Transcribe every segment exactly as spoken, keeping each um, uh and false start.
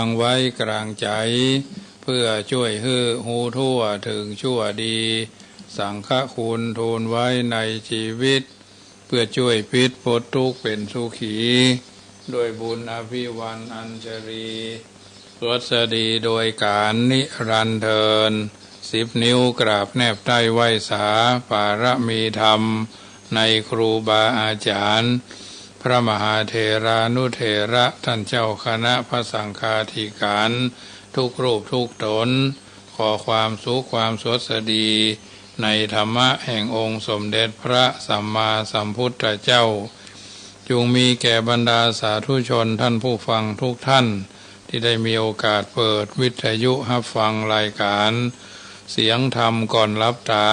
างไว้กลางใจ๋ เปื้อจ้วยหื้อฮู้ทั่วเถิงชั่วดี สังฆคุณทูลไว้ในจีวิต เปื้อจ้วยปิดป๊นตุ๊กข์เป๋นสุขี ด้วยบุญอภิวรรณอัญชลี สวัสดีโดยก๋านนิรันดร์เทอญ สิบนิ้วกราบแนบใต้ไหว้สา ปารมีธรรมในครูบาอาจ๋ารย์ พระมหาเถรานุเถระ ต้านเจ้าคณะพระสังฆาธิการ ทุกรูปทุกต๋น ขอความสุขความสวัสดี ในธรรมะแห่งองค์สมเด็จพระสัมมาสัมพุทธเจ้า จุ่งมีแก่บรรดาสาธุชนต้านผู้ฟังทุกต้าน ตี้ได้มีโอกาสเปิดวิทยุฮับฟังรายก๋านเสียงธรรมก่อนหลับต๋า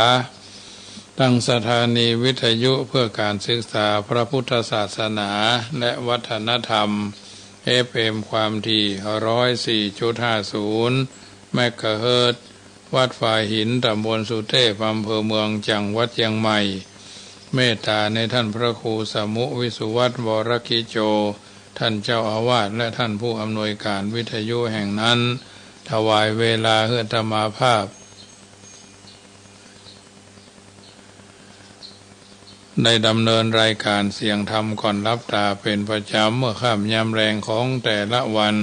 ตางสถานีวิทยุเปื้อก๋านศึกษาพระพุทธศาสนาและวัฒนธรรม เอฟเอ็ม ความถี่ ร้อยสี่จุดห้าศูนย์ เมกะเฮิรตซ์ วัดฝายหิน ต๋ำบลสุเตพ อำเภอเมือง จังหวัดเจียงใหม่ เมตต๋าในต้านพระครูสมุ วิสุวัฒน์ วรกิจโจ ต้านเจ้าอาวาส และต้านผู้อำนวยก๋านวิทยุแห่งนั้น ถวายเวลาหื้ออาตมาภาพ ได้ดำเนินรายก๋านเสียงธรรมก่อนหลับต๋าเป๋นประจ๋ำ เมื่อค่ำยามแลงของแต่ละวัน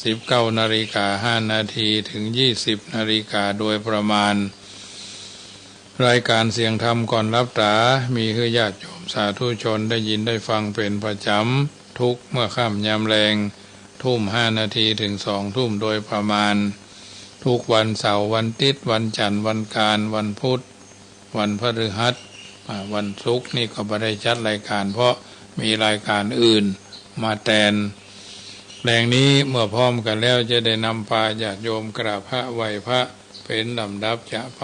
สิบเก้านาฬิกาห้านาที เถิง ยี่สิบนาฬิกาโดยประมาณ รายก๋านเสียงธรรมก่อนหลับต๋า มีหื้อญาติโยมสาธุชนได้ยินได้ฟังเป๋นประจ๋ำ ทุกเมื่อค่ำยามแลง ทุ่มห้านาที เถิง สองทุ่มโดยประมาณ ทุกวันเสาร์ วันอาทิตย์ วันจันทร์ วันอังคาร วันพุธ วันพฤหัส อ่า วันศุกร์นี่ก็บ่ได้จัดรายก๋าน เพราะมีรายก๋านอื่นมาแตน แลงนี้เมื่อพร้อมกั๋นแล้ว จะได้นำปาญาติโยมกราบพระไหว้พระเป๋นลำดับจะไป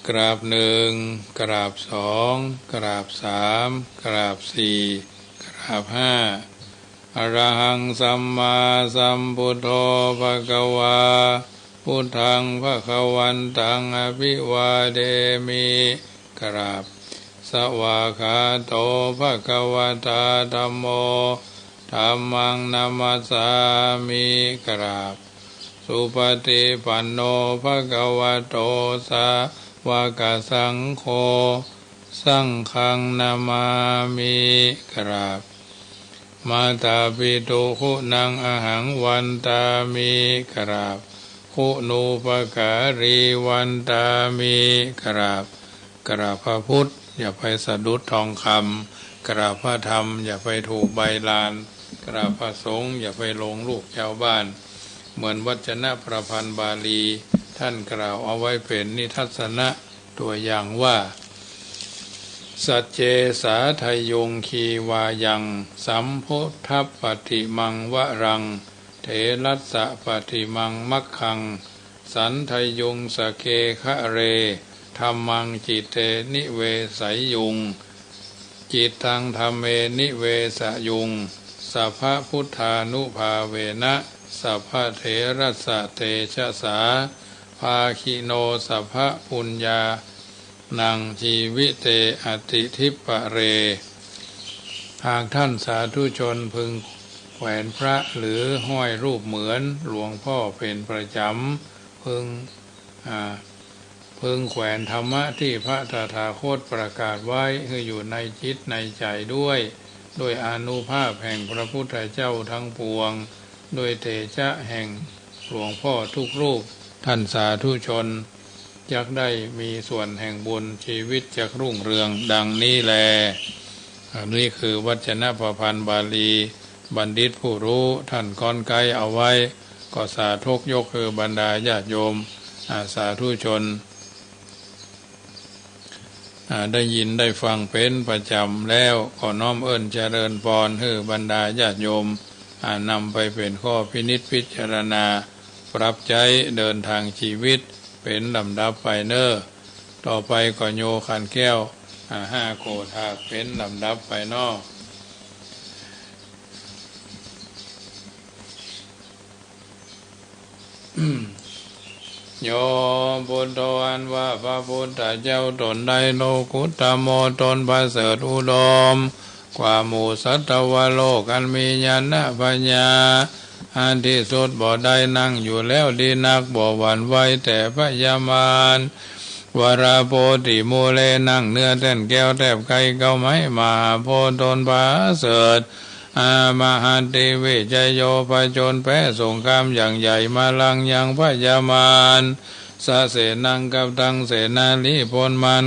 กราบหนึ่ง กราบสอง กราบสาม กราบสี่ กราบห้า อะระหัง สัมมาสัมพุทโธ ภะคะวา พุทธัง ภะคะวันตัง อะภิวาเทมิ กราบ สวากขาโต ภะคะวะตา ธัมโม ธัมมัง นะมัสสามิ กราบ สุปะฏิปันโน ภะคะวะโต สาวะกะสังโฆ สังฆัง นะมามิ กราบ มาตาปิตุ คุณัง อะหัง วันตามิ กราบ คุณูปการี วันตามิ กราบ กราบพระพุทธ อย่าไปสะดุดทองคำ กราบพระธรรม อย่าไปถูกใบลาน กราบพระสงฆ์ อย่าไปหลงลูกชาวบ้าน เหมือนวัจนะประพันธ์บาลี ต้านกล่าวเอาไว้เป๋นนิทัศนะตัวอย่างว่า สัจเจ สาทะยุง คีวายัง สัมพุทธัปปะติมัง วะรัง เถรัสสะปะติมัง มัคคัง สันทะยุง สะเกคะเร ธัมมัง จิตเต นิเวสะยุง จิตตัง ธัมเม นิเวสะยุง สัพพะพุทธานุภาเวนะ สัพพะเถรัสสะเตชะสา ภาคิโน สัพพะปุญญา นัง จีวิเต อะติทิปปะเร หากต้านสาธุชนพึงแขวนพระหรือห้อยรูปเหมือนหลวงพ่อเป๋นประจ๋ำ พึง อ่า พึงแขวนธรรมะตี้พระตถาคตประกาศไว้หื้ออยู่ในจิตในใจ๋ด้วย ด้วยอานุภาพแห่งพระพุทธเจ้าทั้งปวง ด้วยเตชะแห่งหลวงพ่อทุกรูป ต้านสาธุชน จักได้มีส่วนแห่งบุญ จีวิตจักรุ่งเรือง ดังนี้แล อันนี้คือวัจนะประพันธ์บาลี บัณฑิตผู้รู้ต้านก๊อนไก๊เอาไว้ ก็สาธกยกหื้อบรรดาญาติโยม อ่า สาธุชน อ่า ได้ยินได้ฟังเป๋นประจ๋ำแล้ว ก็น้อมเอิ้นเจริญปอนหื้อบรรดาญาติโยม อ่า นำไปเป๋นข้อพินิจพิจารณา ปรับใจ๊เดินตางจีวิตเป๋นลำดับไปเน้อ ต่อไปก็โยขันแก้ว อ่า ห้าโกฏฐากเป๋นลำดับไปเนาะ โย พุทโธ อันว่าพระพุทธเจ้าตนใด โลกุตตะโม ตนประเสริฐอุดม กว่าหมู่สัตวโลกอันมีญาณปัญญาอันที่สุดบ่ได้ นั่งอยู่แล้วดีนัก บ่หวั่นไหวแต่พยามาร วราโพธิมูเล นั่งเนื้อแท่นแก้วแทบไกล เก๊าไม้มหาโพธิ์ตนประเสริฐ อามหาติวิจโย ผจญแพ้สงครามอย่างใหญ่ มาลังยังพยามาร สะเสนัง กับตังเสนาลีพลมาร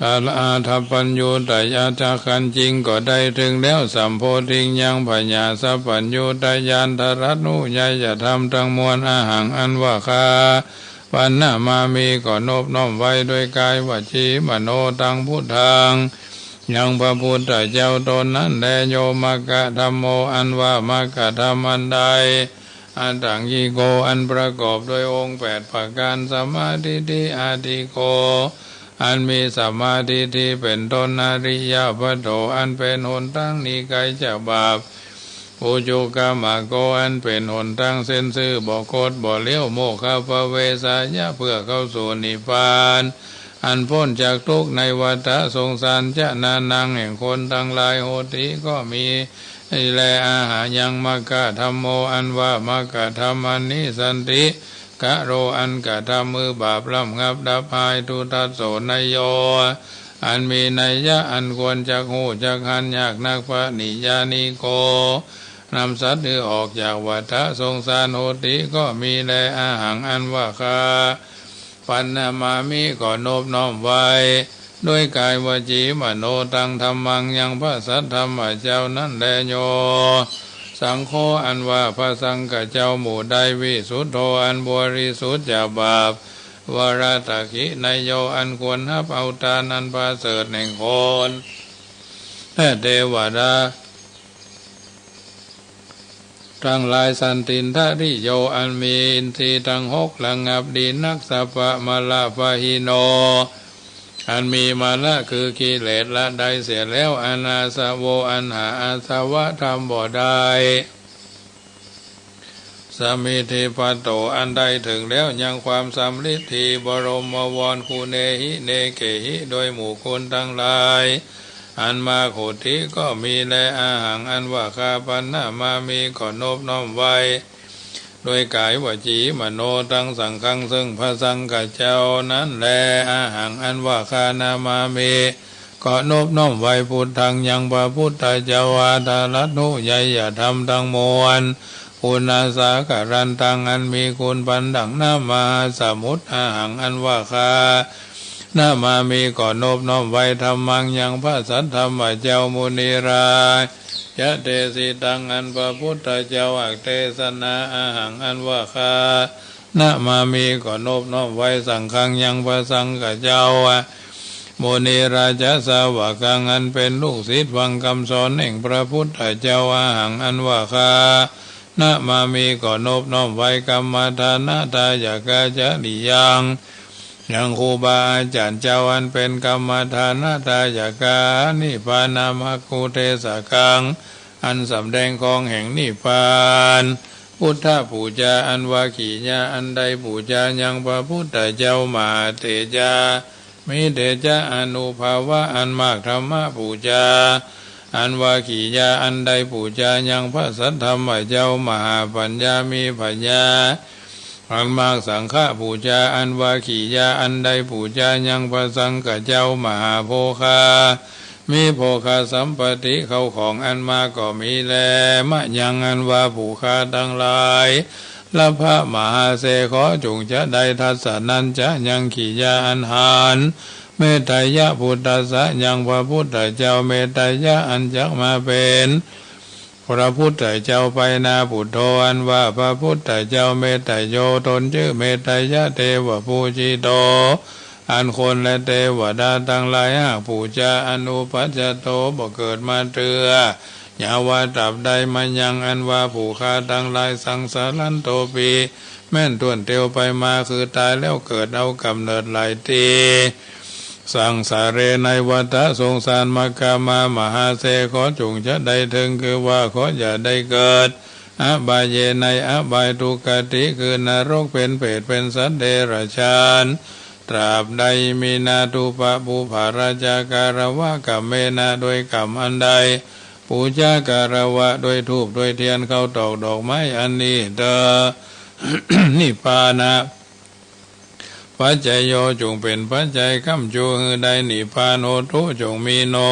อาอาทัปปัญญูตยาจักขันธ์ จริงก็ได้เถิงแล้ว สัมโพธิง ยังผญาสัพพัญญูตญาณ ทรัตถุยยธรรมตังมวล อะหัง อันว่าข้า ปัณณมามิ ก็นบน้อมไว้ ด้วยกายวจีมโนตัง พุทธัง ยังพระพุทธเจ้าตนนั้นแล โย มัคคะธัมโม อันว่ามรรคธรรมอันใด อัตถังคิโก อันประกอบด้วยองค์แปดประการ สัมมาทิฏฐิ อทิฏฐิโก อันมีสัมมาทิฏฐิเป็นต้น อริยปโธ อันเป็นหนตางหนีไกลจากบาป อุจุกมโก อันเป็นหนตางเส้นซื่อ บ่คดบ่เลี้ยว โมคคัพพเวสายะ เพื่อเข้าสู่นิพพาน อันป๊นจากทุกข์ในวัฏสงสาร จนานัง แห่งคนตังหลาย โหติ ก็มี แล อะหัง ยัง มัคคะธัมโม อันว่ามรรคธรรมอันนี้ สันติกะโร อันกระทำหื้อบาประงับดับหาย ทุตถัสโส นโย อันมีนัยยะอันควรจักฮู้จักหัน ยากนัก ปะหิญญาณิโก นำสัตว์หื้อออกจากวัฏสงสาร โหติ ก็มีแล อะหัง อันว่าข้า ปัณณมามิ ก็นบน้อมไหว้ ด้วยกายวจีมโนตัง ธัมมัง ยังพระสัทธรรมเจ้านั้นแล โย สังโฆ อันว่าพระสังฆเจ้าหมู่ใด วิสุทโธ อันบริสุทธิ์จากบาป วรทักขินโย อันควรฮับเอาทานอันประเสริฐแห่งคนและเทวดา ตังหลาย สันตินทริโย อันมีอินทรีย์ตังหกระงับดีนัก สัพพะมะละปะหิโน อันมีมะละคือกิเลสละได้เสียแล้ว อนาสโว อันหาอาสวะธรรมบ่ได้ สมิทธิปัตโต อันได้เถิงแล้วยังความสำริดดี บรมวร กุเณหิ เณเกหิ โดยหมู่คุณตังหลาย อันมาก โหติ ก็มีแล อะหัง อันว่าข้า ปัณณมามิ ก็นบน้อมไหว้ ด้วยกายวจีมโนตัง สังฆัง ซึ่งพระสังฆเจ้านั้นแล อะหัง อันว่าข้า นะมามิ ก็นบน้อมไหว้ พุทธัง ยังพระพุทธเจ้า อะทะรัตถุยยธรรมตังมวล ปุณณสาคารันตัง อันมีคุณปานดั่งน้ำมหาสมุทร อะหัง อันว่าข้า นะมามิ ก็นบน้อมไหว้ ธัมมัง ยังพระสัทธรรมเจ้า มุนิราจะเตสิตัง อันพระพุทธเจ้าอักเตสนา อะหัง อันว่าข้า นะมามิ ก็นบน้อมไหว้ สังฆัง ยังพระสังฆเจ้า มุนิราจะสาวกัง อันเป็นลูกศิษย์ฟังกำสอนแห่งพระพุทธเจ้า อะหัง อันว่าข้า นะมามิ ก็นบน้อมไหว้ กัมมะทานะทายกะจะริยัง ยังครูบาอาจารย์เจ้า อันเป็นกัมมะทานะทายกะ นิพพานะมัคคุเทศกัง อันสำแดงข้องแห่งนิพพาน พุทธปูจา อันว่ากิริยาอันได้ปูจายังพระพุทธเจ้า มหาเตจา มีเตจาอานุภาวะอันมาก ธัมมปูจา อันว่ากิริยาอันได้ปูจายังพระสัทธรรมเจ้า มหาปัญญา มีปัญญาอันมาก สังฆปูจา อันว่ากิริยาอันได้ปูจายังพระสังฆเจ้า มหาโภคา มีโภคสัมปติเข้าของอันมากก็มีแล มะยัง อันว่าผู้ข้าตังหลาย ละพะมหาเสขอจงจะได้ ทัสสะนั้นจะยัง กิริยาอันหัน เมตตายะพุทธัสสะ ยังพระพุทธเจ้า เมตตายะอันจักมาเป็นพระพุทธเจ้าไปหน้า ปุตโธ อันว่าพระพุทธเจ้า เมตตะโย ตนจื้อเมตตายะ เตวะปูจิโต อันคนและเตวดาตังหลายฮักปูจา อนุปัชชะโต บ่เกิดมาเตื้อ ยาวะตราบใด มะยัง อันว่าผู้ข้าตังหลาย สังสารันโตปิ แม่นถ้วนเตียวไปมา คือต๋ายแล้วเกิดเอาก๋ำเนิดหลายตี้ สังสาเร ในวัฏสงสาร มัคคามา มหาเสขอจงจะได้เถิง คือว่าขออย่าได้เกิด อบายเย ในอบาย ทุกขติ คือนรก เป๋นเปรต เป๋นสัตว์เดรัจฉาน ตราบใดมีนา ธูปะปุพพะราชา การะวะ กรรมเมนะ ด้วยกรรมอันใด ปูชา การะวะ ด้วยธูปด้วยเทียน ข้าวตอกดอกไม้อันนี้เตอ นิพพานะ ปัจจโย จงเป๋นปัจจัย ค้ำชูหื้อได้นิพพาน โหตุ จงมีหนอ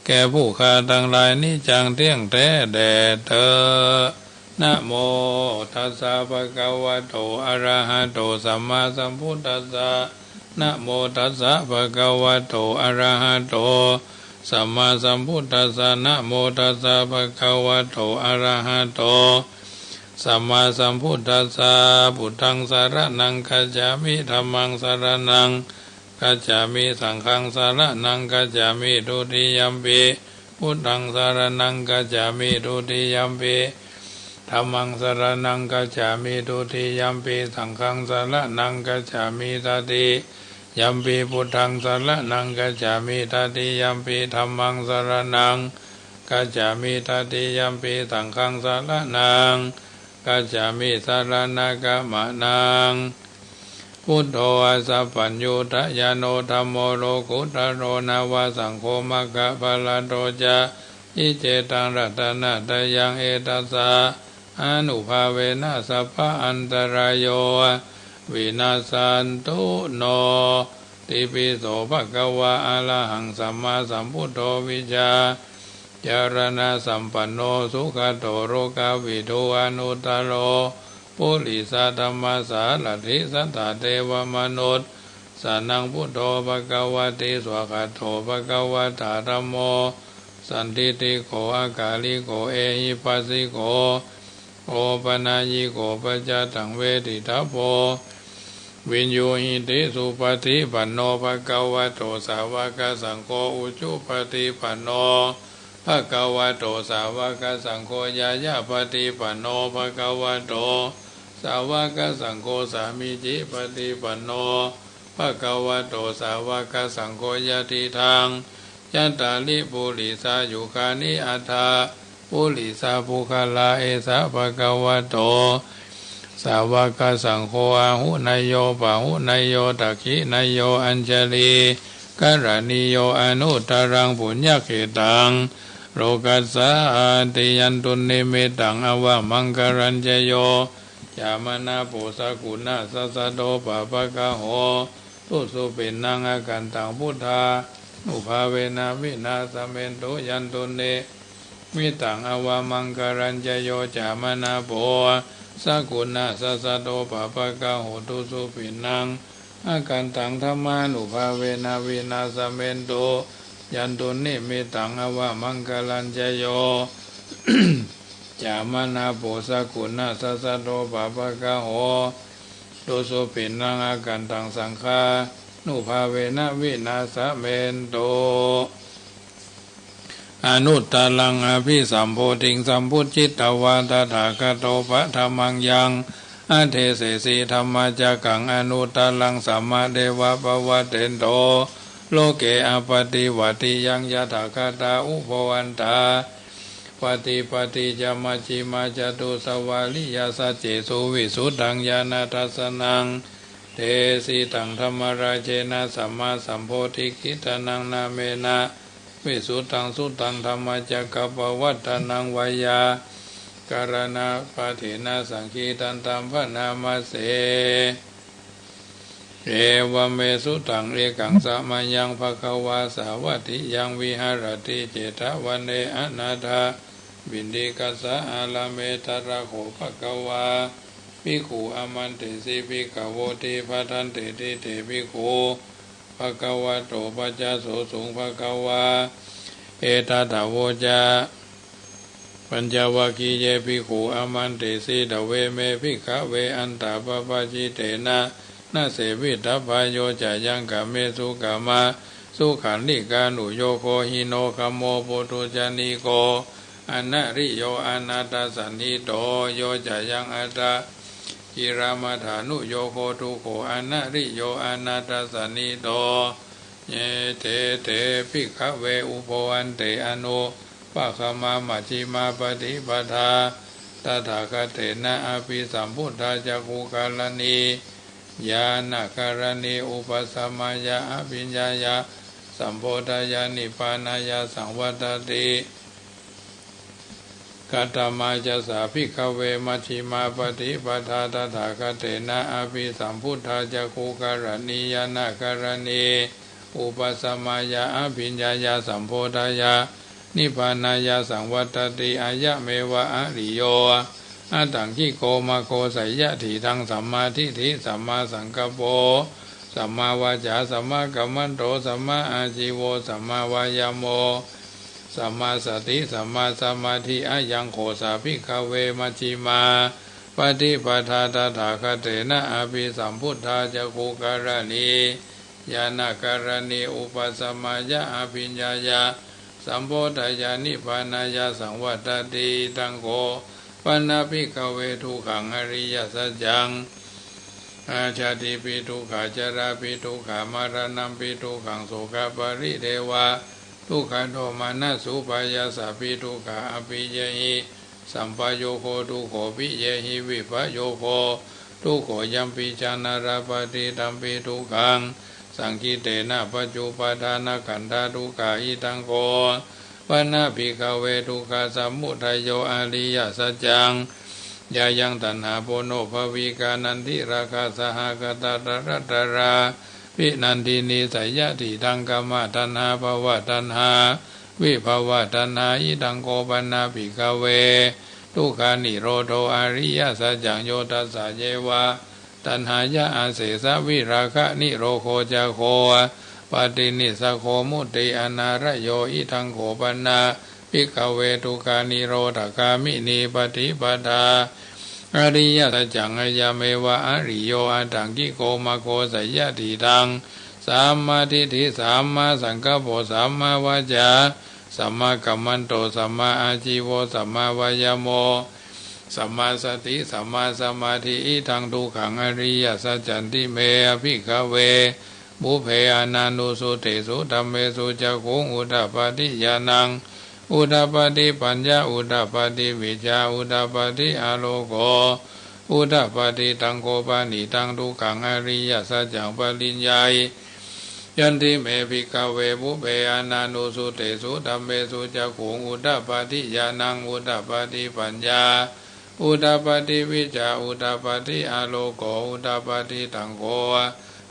แก่ผู้ข้าตังหลาย นิจจัง เที่ยงแต๊แด่เตอ นะโม ตัสสะ ภะคะวะโต อะระหะโต สัมมาสัมพุทธัสสะ นะโม ตัสสะ ภะคะวะโต อะระหะโต สัมมาสัมพุทธัสสะ นะโม ตัสสะ ภะคะวะโต อะระหะโต สัมมาสัมพุทธัสสะ พุทธัง สะระณัง คัจฉามิ ธัมมัง สะระณัง คัจฉามิ สังฆัง สะระณัง คัจฉามิ ทุติยัมปิ พุทธัง สะระณัง คัจฉามิ ทุติยัมปิ ธัมมัง สะระณัง คัจฉามิ ทุติยัมปิ สังฆัง สะระณัง คัจฉามิ ตติยัมปิ พุทธัง สะระณัง คัจฉามิ ตติยัมปิ ธัมมัง สะระณัง คัจฉามิ ตติยัมปิ สังฆัง สะระณัง คัจฉามิ สะระณะกะมะนัง พุทโธ อัสสะปัญญูตะญาโณ ธัมโม โลกุตโต นะวะ สังโฆ มัคคะผะละโต จะ ยิเจตัง รัตนะตะยัง เอตัสสะ อานุภาเวนะ สัพพะอันตะราโย วินัสสันตุ โน ติปิโส ภะคะวา อะระหัง สัมมาสัมพุทโธ วิชาจารณะสัมปันโน สุขะโต โลกะวิทู อนุตตะโร ปุริสะธัมมะสารัฐิ สัตถะเตวะมนุสสานัง พุทโธ ภะคะวะติ สวากขาโต ภะคะวะตา ธัมโม สันทิฏฐิโก อะกาลิโก เอหิปัสสิโก โอปะนะยิโก ปัจจะตัง เวทิตะโพ วิญญูหิติ สุปะฏิปันโน ภะคะวะโต สาวะกะสังโฆ อุจุปะฏิปันโน ภะคะวะโต สาวะกะสังโฆ ญาญาปะฏิปันโน ภะคะวะโต สาวะกะสังโฆ สามีจิปะฏิปันโน ภะคะวะโต สาวะกะสังโฆ ยะถิทัง จัตตาริ ปุริสายุคานิ อัตถะ ปุริสะปุคคละ เอสะ ภะคะวะโต สาวะกะสังโฆ อาหุเนยโย ปาหุเนยโย ทักขิเนยโย อัญชะลีกะระณีโย อนุตตะรัง ปุญญะเขตัง โลกัสสาติ ยันตุนนิมิตตัง อาวะมังคะลัญจะโย จามะนะโป สะกุณะสะสะโท ปะปะกะโห ตุ สุปิณณัง อาคันตัง พุทธานุภาเวนะ วินาสะเมนตุ ยันตุนนิมิตตัง อาวะมังคะลัญจะโย จามะนะโป สะกุณะสะสะโท ปะปะกะโห ตุ สุปิณณัง อาคันตัง ธัมมานุภาเวนะ วินาสะเมนตุ ยันตุนนิมิตตัง อาวะมังคะลัญจะโย จามะนะโป สะกุณะสะสะโท ปะปะกะโห ตุ สุปิณณัง อาคันตัง สังฆานุภาเวนะ วินาสะเมนตุ อนุตตะรัง อภิสัมโพธิง สัมพุทธิตวา ตถาคโต ปะทะมัง ยัง อะเดเสสิ ธัมมะจักขัง อนุตตะรัง สะมะเดวะ ปะวะเตนโต โลเก อะปะติวัตติ ยัง ยะถาคะตา อุพะวันตา ปะติปัตติจะ มัชฌิมา จะตุสวาริยะ สัจเจสุ วิสุทธัง ญาณะทัสสะนัง เดสิตัง ธัมมะราเชนะ สะมะสัมโพธิกขิตตะนัง นามะเนนะ วิสุทธัง สุตตัง ธัมมะจักขัปปะวัตตะนัง ไวยาคะรัณะปะเทนะ สังฆิตันตัม พะนามะเส เอวะเม สุตตัง เอกัง สะมะยัง ภะคะวา สาวัตถิยัง วิหะระติ เจตะวะเน อะนาถะปิณฑิกะสะ อารามะ ตะถะโข ภะคะวา ภิกขุ อามันเตสิ ภิกขะโวติ ภัทธันเตติ เต ภิกขุ ภะคะวะโต ปัสสะโสสุง ภะคะวา เอตัสสะ โวจะ ปัญจวัคคีเย ภิกขุ อามันเตสิ ตะเวเม ภิกขะเว อันตะปะปะจิตเตนะ นะเสวิตะพา โยจะยัง กาเมสุ กามะสุขัลลิกานุโยโก หิโน กะโม ปุถุชะนีโก อะนะริโย อนาถะสันทิโต โยจะยัง อัตตะ กิรมะถานุโยโก ทุกโข อะนะริโย อนาถะสันทิโต เย เต เต ภิกขะเว อุพะวันเต อะนุปะคะมา มัชฌิมาปะติปะทา ตถาคะเตนะ อะภิสัมพุทธา จักขุกะรณี ญาณกรณี อุปสัมมายะ อภิญญายะ สัมโพธายะ นิพพานายะ สังวัตตติ Katamā ca sā bhikkhave majjhimā paṭipadā tathāgatena abhisambuddhā cakkhukaraṇī ñāṇakaraṇī upasamāya abhiññāya sambodhāya nibbānāya saṃvattati? Ayameva ariyo aṭṭhaṅgiko maggo, seyyathīdaṃ: sammādiṭṭhi sammāsaṅkappo sammāvācā sammākammanto sammāājīvo sammāvāyāmo sammāsati sammāsamādhi. Ayaṃ kho sā bhikkhave majjhimā paṭipadā tathāgatena abhisambuddhā cakkhukaraṇī ñāṇakaraṇī upasamāya abhiññāya sambodhāya nibbānāya saṃvattati. Idaṃ kho pana bhikkhave dukkhaṃ ariyasaccaṃ. Jātipi dukkhā jarāpi dukkhā maraṇampi dukkhaṃ sokaparidevadukkhadomanassupāyāsāpi dukkhā appiyehi sampayogo dukkho piyehi vippayogo dukkho yampicchaṃ na labhati tampi dukkhaṃ saṅkhittena pañcupādānakkhandhā dukkhā. Idaṃ kho pana bhikkhave dukkhasamudayo ariyasaccaṃ. Yāyaṃ taṇhā ponobbhavikā nandirāgasahagatā tatratatrābhinandinī, seyyathīdaṃ: kāmataṇhā bhavataṇhā vibhavataṇhā. Idaṃ kho pana bhikkhave dukkhanirodho ariyasaccaṃ. Yo tassāyeva taṇhāya asesavirāganirodho cāgo paṭinissaggo mutti anālayo. Idaṃ kho pana bhikkhave dukkhanirodhagāminī paṭipadā ariyasaccaṃ. Ayameva ariyo aṭṭhaṅgiko maggo, seyyathīdaṃ: sammādiṭṭhi sammāsaṅkappo sammāvācā sammākammanto sammāājīvo sammāvāyāmo sammāsati sammāsamādhi. Idaṃ dukkhaṃ ariyasaccanti me bhikkhave pubbe ananussutesu dhammesu cakkhuṃ udapādi ñāṇaṃ udapādi paññā udapādi vijjā udapādi āloko udapādi. Taṃ kho panidaṃ dukkhaṃ ariyasaccaṃ pariññeyyanti me bhikkhave pubbe ananussutesu dhammesu cakkhuṃ udapādi ñāṇaṃ udapādi paññā udapādi vijjā udapādi āloko udapādi. Taṃ kho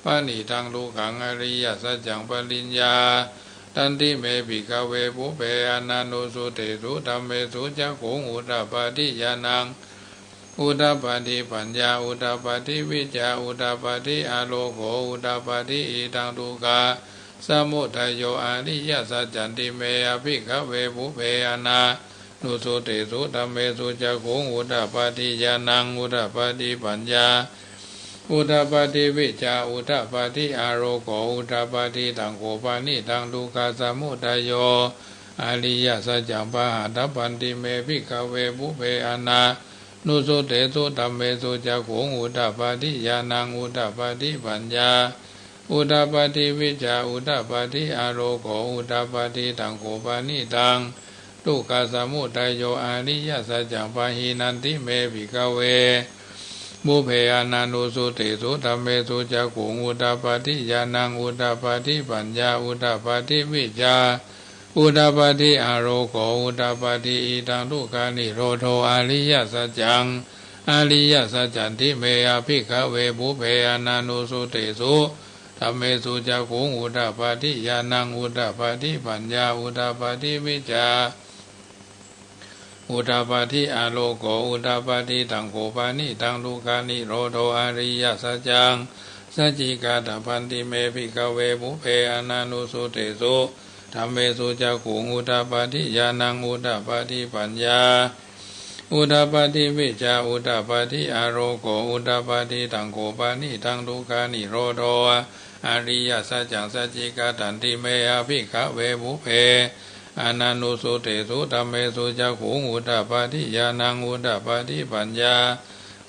panidaṃ dukkhaṃ ariyasaccaṃ pariññātanti me bhikkhave pubbe ananussutesu dhammesu cakkhuṃ udapādi ñāṇaṃ udapādi paññā udapādi vijjā udapādi āloko udapādi. Idaṃ dukkhasamudayo ariyasaccanti me bhikkhave pubbe ananussutesu dhammesu cakkhuṃ udapādi ñāṇaṃ udapādi paññā udapādi vijjā udapādi āloko udapādi. Taṃ kho panidaṃ dukkhasamudayo ariyasaccaṃ pahātabbanti me bhikkhave pubbe ananussutesu dhammesu cakkhuṃ udapādi ñāṇaṃ udapādi paññā udapādi vijjā udapādi āloko udapādi. Taṃ kho panidaṃ dukkhasamudayo ariyasaccaṃ pahīnanti me bhikkhave pubbe ananussutesu dhammesu cakkhuṃ udapādi ñāṇaṃ udapādi paññā udapādi vijjā udapādi āloko udapādi. Idaṃ dukkhanirodho ariyasaccaṃ ariyasaccanti me bhikkhave pubbe ananussutesu dhammesu cakkhuṃ udapādi ñāṇaṃ udapādi paññā udapādi vijjā udapādi āloko udapādi. Taṃ kho panidaṃ dukkhanirodho ariyasaccaṃ sacchikātabbanti me bhikkhave pubbe ananussutesu dhammesu cakkhuṃ udapādi ñāṇaṃ udapādi paññā udapādi vijjā udapādi āloko udapādi. Taṃ kho panidaṃ dukkhanirodho ariyasaccaṃ sacchikatanti me bhikkhave pubbe ananussutesu dhammesu cakkhuṃ udapādi ñāṇaṃ udapādi paññā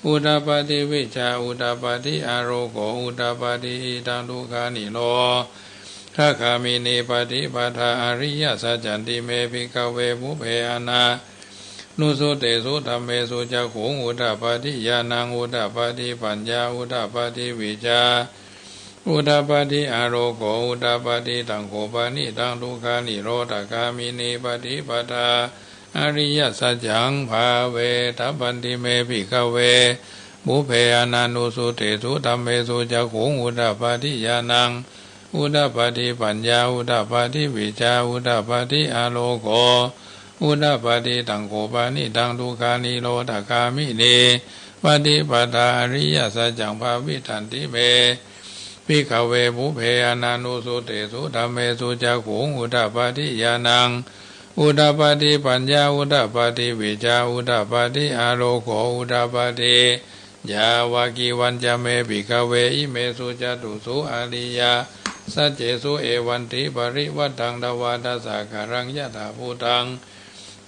udapādi vijjā udapādi āloko udapādi. Idaṃ dukkhanirodhagāminī paṭipadā ariyasaccanti me bhikkhave pubbe ana nussutesu dhammesu cakkhuṃ udapādi ñāṇaṃ udapādi paññā udapādi vijjā udapādi āloko udapādi. Taṃ kho panidaṃ dukkhanirodhagāminī paṭipadā ariyasaccaṃ bhāvetabbanti me bhikkhave pubbe ananussutesu dhammesu cakkhuṃ udapādi ñāṇaṃ udapādi paññā udapādi vijjā udapādi āloko udapādi. Taṃ kho panidaṃ dukkhanirodhagāminī paṭipadā ariyasaccaṃ bhāvitanti me bhikkhave pubbe ananussutesu dhammesu cakkhuṃ udapādi ñāṇaṃ udapādi paññā udapādi vijjā udapādi āloko udapādi. Yāvakīvañca me bhikkhave imesu catūsu ariyasaccesu evantiparivaṭṭaṃ dvādasākāraṃ yathābhūtaṃ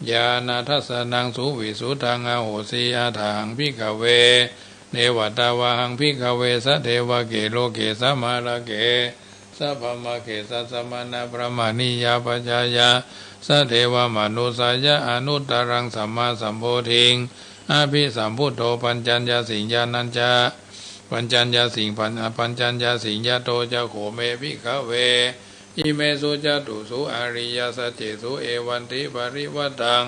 ñāṇadassanaṃ suvisuddhaṃ ahosi. Athāhaṃ bhikkhave neva tāvāhaṃ bhikkhave sadevake loke samārake sabrahmake sassamaṇabrāhmaṇiyā pajāya sadevamanussāya anuttaraṃ sammāsambodhiṃ abhisambuddho pañcaññasiṃ ñāṇañca pañcaññasiṃ pañ- pañcaññasiṃ yato ca kho me bhikkhave imesu catūsu ariyasaccesu evantiparivaṭṭaṃ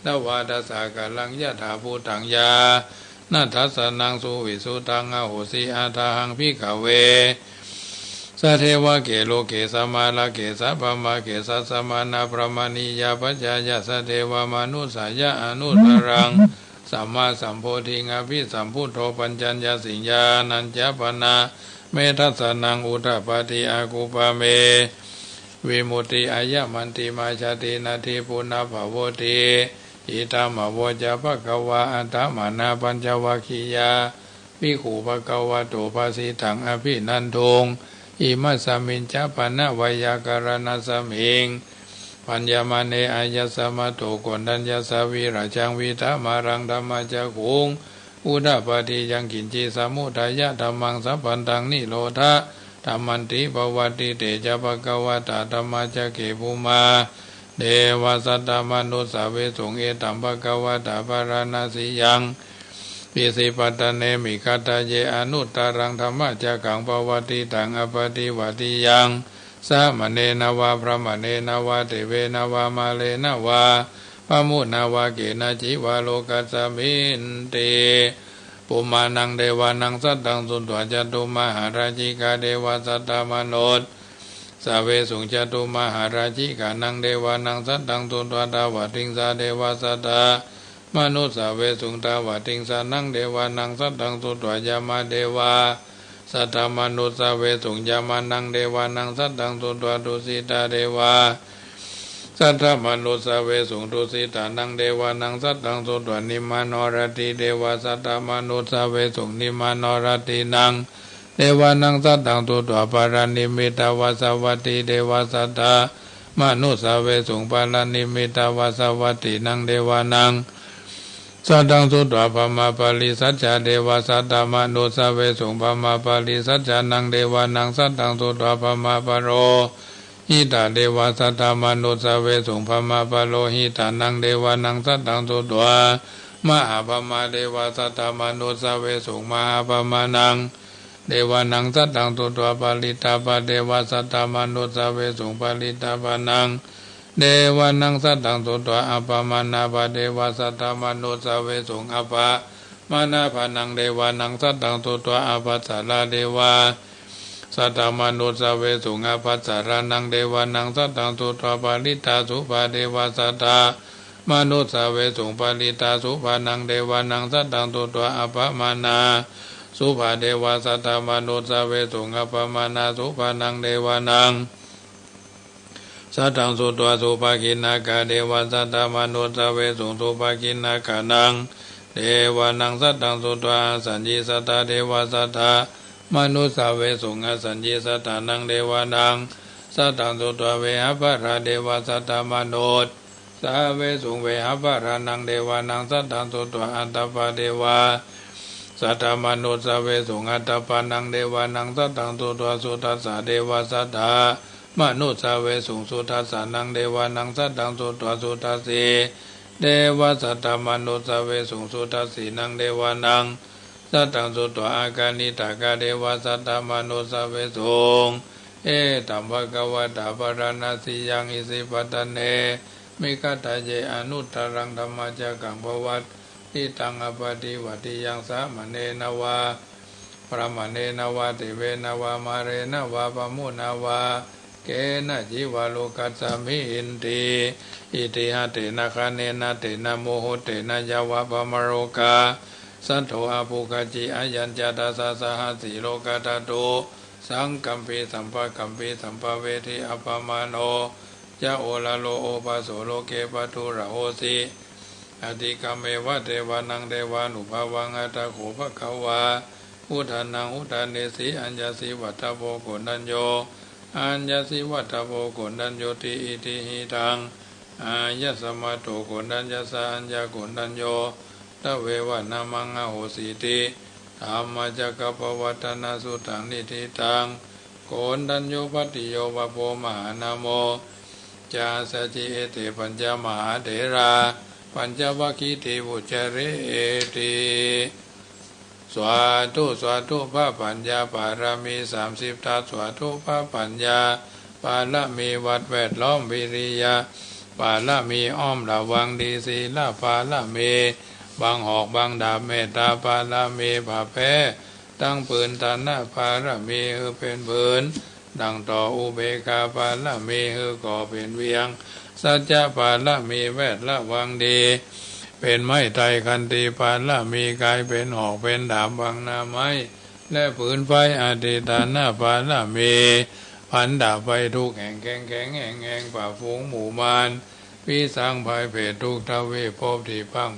dvādasākāraṃ yathābhūtaṃ ñāṇadassanaṃ suvisuddhaṃ ahosi. Athāhaṃ bhikkhave sadevake loke samārake sabrahmake sassamaṇabrāhmaṇiyā pajāya sadevamanussāya anuttaraṃ sammāsambodhiṃ abhisambuddho pañcaññasiṃ ñāṇañca pana me dassanaṃ udapādi. Akuppā me vimutti ayamantimā jāti natthi punabbhavoti. Idamavoca bhagavā. Attamanā pañcavaggiyā bhikkhū bhagavato bhāsitaṃ abhinanduṃ. Imasmiñca pana veyyākaraṇasmiṃ bhaññamāne āyasmato koṇḍaññassa virajaṃ vītamalaṃ dhammacakkhuṃ udapādi yaṅkiñci samudayadhammaṃ sabbantaṃ nirodhadhammanti. Pavattite ca bhagavatā dhammacakke bhummā devā saddamanussāvesuṃ. Etaṃ bhagavatā bārāṇasiyaṃ isipatane migadāye anuttaraṃ dhammacakkaṃ pavattitaṃ appaṭivattiyaṃ samaṇena vā brāhmaṇena vā devena vā mārena vā brahmunā vā kenaci vā lokasminti. Bhummānaṃ devānaṃ saddaṃ sutvā cātummahārājikā devā saddamanussāvesuṃ. Cātummahārājikānaṃ devānaṃ saddaṃ sutvā tāvatiṃsā devā saddamanussāvesuṃ. Tāvatiṃsānaṃ devānaṃ saddaṃ sutvā yāmā devā saddamanussāvesuṃ. Yāmānaṃ devānaṃ saddaṃ sutvā tusitā devā saddamanussāvesuṃ. Tusitānaṃ devānaṃ saddaṃ sutvā nimmānaratī devā saddamanussāvesuṃ. Nimmānaratīnaṃ devānaṃ saddaṃ sutvā paranimmitavasavattī devā saddamanussāvesuṃ. Paranimmitavasavattīnaṃ devānaṃ saddaṃ sutvā brahmapārisajjā devā saddamanussāvesuṃ. Brahmapārisajjānaṃ devānaṃ saddaṃ sutvā brahmapurohitā devā saddamanussāvesuṃ. Brahmapurohitānaṃ devānaṃ saddaṃ sutvā mahābrahmā devā saddamanussāvesuṃ. Mahābrahmānaṃ devānaṃ saddaṃ sutvā parittābhā devā saddamanussāvesuṃ. Parittābhānaṃ devānaṃ saddaṃ sutvā appamāṇābhā devā saddamanussāvesuṃ. Appamāṇābhānaṃ devānaṃ saddaṃ sutvā ābhassarā devā saddamanussāvesuṃ. Ābhassarānaṃ devānaṃ saddaṃ sutvā parittāsubhā devā saddamanussāvesuṃ. Parittāsubhānaṃ devānaṃ saddaṃ sutvā appamāṇāsubhā devā saddamanussāvesuṃ. Appamāṇāsubhānaṃ devānaṃ saddaṃ sutvā subhakiṇhakā devā saddamanussāvesuṃ. Subhakiṇhakānaṃ devānaṃ saddaṃ sutvā āsaññī sattā devā saddamanussāvesuṃ. Āsaññī sattānaṃ devānaṃ saddaṃ sutvā vehapphalā devā saddamanussāvesuṃ. Vehapphalānaṃ devānaṃ saddaṃ sutvā atappā devā saddamanussāvesuṃ. Atappānaṃ devānaṃ saddaṃ sutvā sudassā devā saddamanussāvesuṃ. Sudassānaṃ devānaṃ saddaṃ sutvā sudassī devasatamanussāvesuṃ. Suddhasīnaṃ devānaṃ saddaṃ sutvā akaniṭṭhakā devasatamanussāvesuṃ. Etambhagavatā bārāṇasiyaṃ isipatane migadāye anuttaraṃ dhammacakkaṃ pavattitaṃ appaṭivattiyaṃ samaṇena vā brāhmaṇena vā devena vā mārena vā brahmunā vā kenaci vā lokasminti. Itiha tena khaṇena tena muhuttena yāva brahmalokā saddo abbhuggacchi. Ayañca dasasahassī lokadhātu saṅkampi sampakampi sampavedhi. Appamāṇo ca oḷāro obhāso loke pāturahosi atikkammeva devānaṃ devānubhāvaṃ. Atha kho bhagavā udānaṃ udānesi: Aññāsi vata bho koṇḍañño, aññāsi vata bho koṇḍaññoti. Itihidaṃ āyasmato koṇḍaññassa aññākoṇḍañño tveva nāmaṃ ahosīti. Dhammacakkappavattanasuttaṃ. Niṭṭhitaṃ koṇḍañño bhaddiyo vappo mahānāmo ca āssaji. Ete pañca mahātherā pañcavaggīti vuccareti. สาธุ สาธุ พระปัญญาบารมีสามสิบทัศน์ สาธุ พระปัญญาบารมีวัดแวดล้อม วิริยะบารมีอ้อมระวังดี ศีลบารมีบังหอกบังดาบ เมตตาบารมีผ้าแพ ตังผืน ฐานะบารมีหื้อเป๋นผืน ดั่งต่อ อุเบกขาบารมีหื้อก่อเป๋นเวียง สัจจะบารมีแวดระวังดี เป๋นไม้ไทร ขันติบารมีก๋ายเป๋นหอกเป๋นดาบ บังหน้าไม้และผืนไฟ อธิฏฐานบารมีผันดาบไฟทุกข์แห่งแข็งแข็งแห่งแห่ง ปราบฝูงหมู่มาร พิสางภัยเปรตทุกทวีปภพ ตี้พัง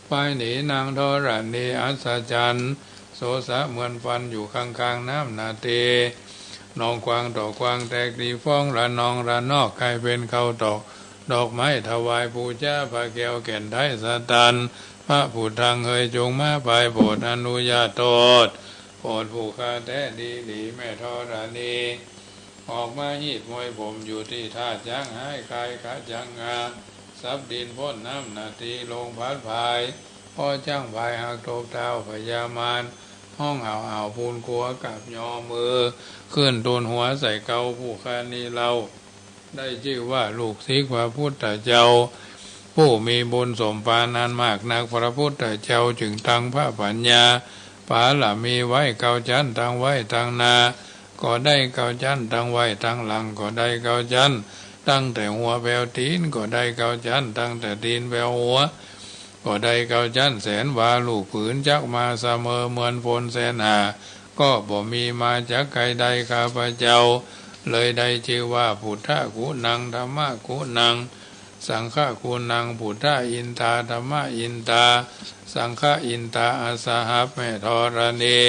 ไพหนีนางธรณีอัศจรรย์ โสสะเหมือนฟันอยู่ข้างๆ น้ำนาที นองกวางต่อกวางแตกตีฟ้อง ระนองระนอกก๋ายเป๋นข้าวตอก ดอกไม้ถวายปู๋จา พระแก้วแก่นไทยสตัน พระพุทธังเอยจงมาผายโผด อนุญาโตษ โผดผู้ข้าแต๊ดีหลี แม่ธรณี ออกมาฮีดมวยผมอยู่ตี้ท่าจ๊าง หายกายขาจ๊างงา สับดินป๊นน้ำนาที ลงผลัดผาย เพราะจ๊างผายหักตกเท้า พญามารฮ้องเห่า เห่าปูนกั๋ว กราบยอมือขึ้น ตูนหัวใส่เกล้า ผู้ข้านี้เล่า ได้จื้อว่าลูกศิษย์พระพุทธเจ้า ผู้มีบุญสมปรารถนาอันมากนัก พระพุทธเจ้าจึงตั้งพระปัญญาบารมีไว้เก้าจั๊น ตั้งไว้ตังหน้าก็ได้เก้าจั๊น ตั้งไว้ตังหลังก็ได้เก้าจั๊น ตั้งแต่หัวแป๋วตี๋นก็ได้เก้าจั๊น ตั้งแต่ตี๋นแป๋วหัวก็ได้เก้าจั๊น แสนวาลูกผืน จักมาเสมอเหมือนฝนแสนหา ก็บ่มีมาจากใครได้ ข้าพเจ้าเลยได้จื้อว่า พุทธกุณัง ธัมมกุณัง สังฆกุณัง พุทธะอินทา ธัมมะอินทา สังฆะอินทา อัสสหัส แม่ธรณี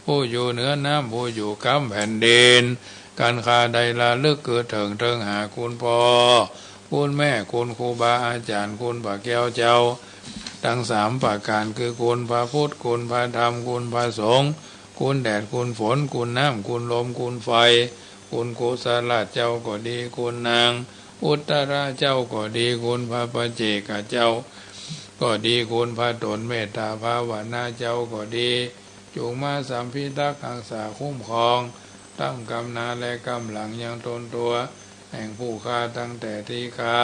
ผู้อยู่เหนือน้ำ ผู้อยู่กำแผ่นดิน กันข้าได้ระลึกกึ๊ดเถิงเถิงหาคุณพ่อ คุณแม่ คุณครูบาอาจ๋ารย์ คุณพระแก้วเจ้า ตังสามประก๋าน คือคุณพระพุทธ คุณพระธรรม คุณพระสงฆ์ คุณแดด คุณฝน คุณน้ำ คุณลม คุณไฟ คุณกุศลเจ้าก็ดี คุณนางอุตตระเจ้าก็ดี คุณพระปัจเจกเจ้าก็ดี คุณพระต๋นเมตตาภาวนาเจ้าก็ดี จุ่งมาสำพิทักษ์ฮักษาคุ้มครอง ตั้งกำนาและกำหลังยังตนตั๋ว แห่งผู้ข้าตั้งแต่ตี้ข้า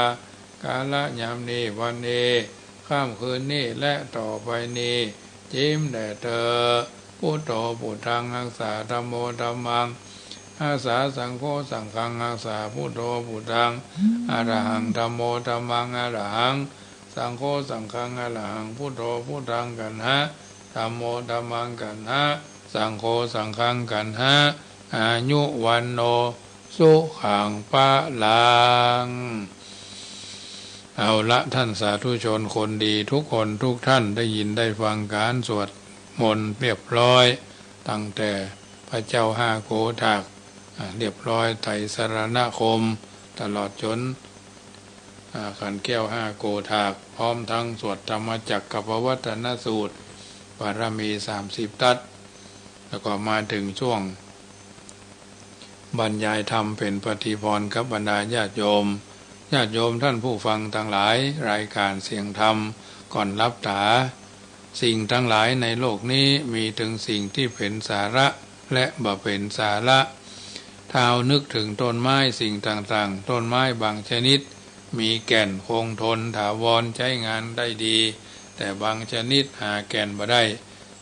กาละยามนี้ วันนี้ ค่ำคืนนี้ และต่อไปนี้ จิ่มแด่เต๊อะ พุทโธ พุทธัง ฮักษา ธัมโม ธัมมัง ฮักษา สังโฆ สังฆัง ฮักษา พุทโธ พุทธัง อะระหัง ธัมโม ธัมมัง อะระหัง สังโฆ สังฆัง อะระหัง พุทโธ พุทธัง กัณหะ ธัมโม ธัมมัง กัณหะ สังโฆ สังฆัง กัณหะ อายุ วัณโณ สุขัง พลัง เอาละ ท่านสาธุชนคนดีทุกคนทุกท่าน ได้ยินได้ฟังก๋านสวดมนต์เรียบร้อย ตั้งแต่พระเจ้าห้าโกฏาก อ่า เรียบร้อย ไตรสรณคมน์ ตลอดจ๋น อ่า ขันแก้วห้าโกฏาก พร้อมทั้งสวดธรรมจักรกัปปวัตตนสูตร บารมีสามสิบทัศน์ แล้วก็มาเถิงช่วงบรรยายธรรมเป๋นปฏิภรณ์กับบรรดาญาติโยม ญาติโยมต้านผู้ฟังตังหลาย รายก๋านเสียงธรรมก่อนหลับต๋า สิ่งตังหลายในโลกนี้มีตึงสิ่งตี้เป๋นสาระและบ่เป๋นสาระ ถ้าเฮานึกเถิงต้นไม้สิ่งต่างๆ ต้นไม้บางชนิดมีแก่นคงทนถาวรใจ๊งานได้ดี แต่บางชนิดหาแก่นบ่ได้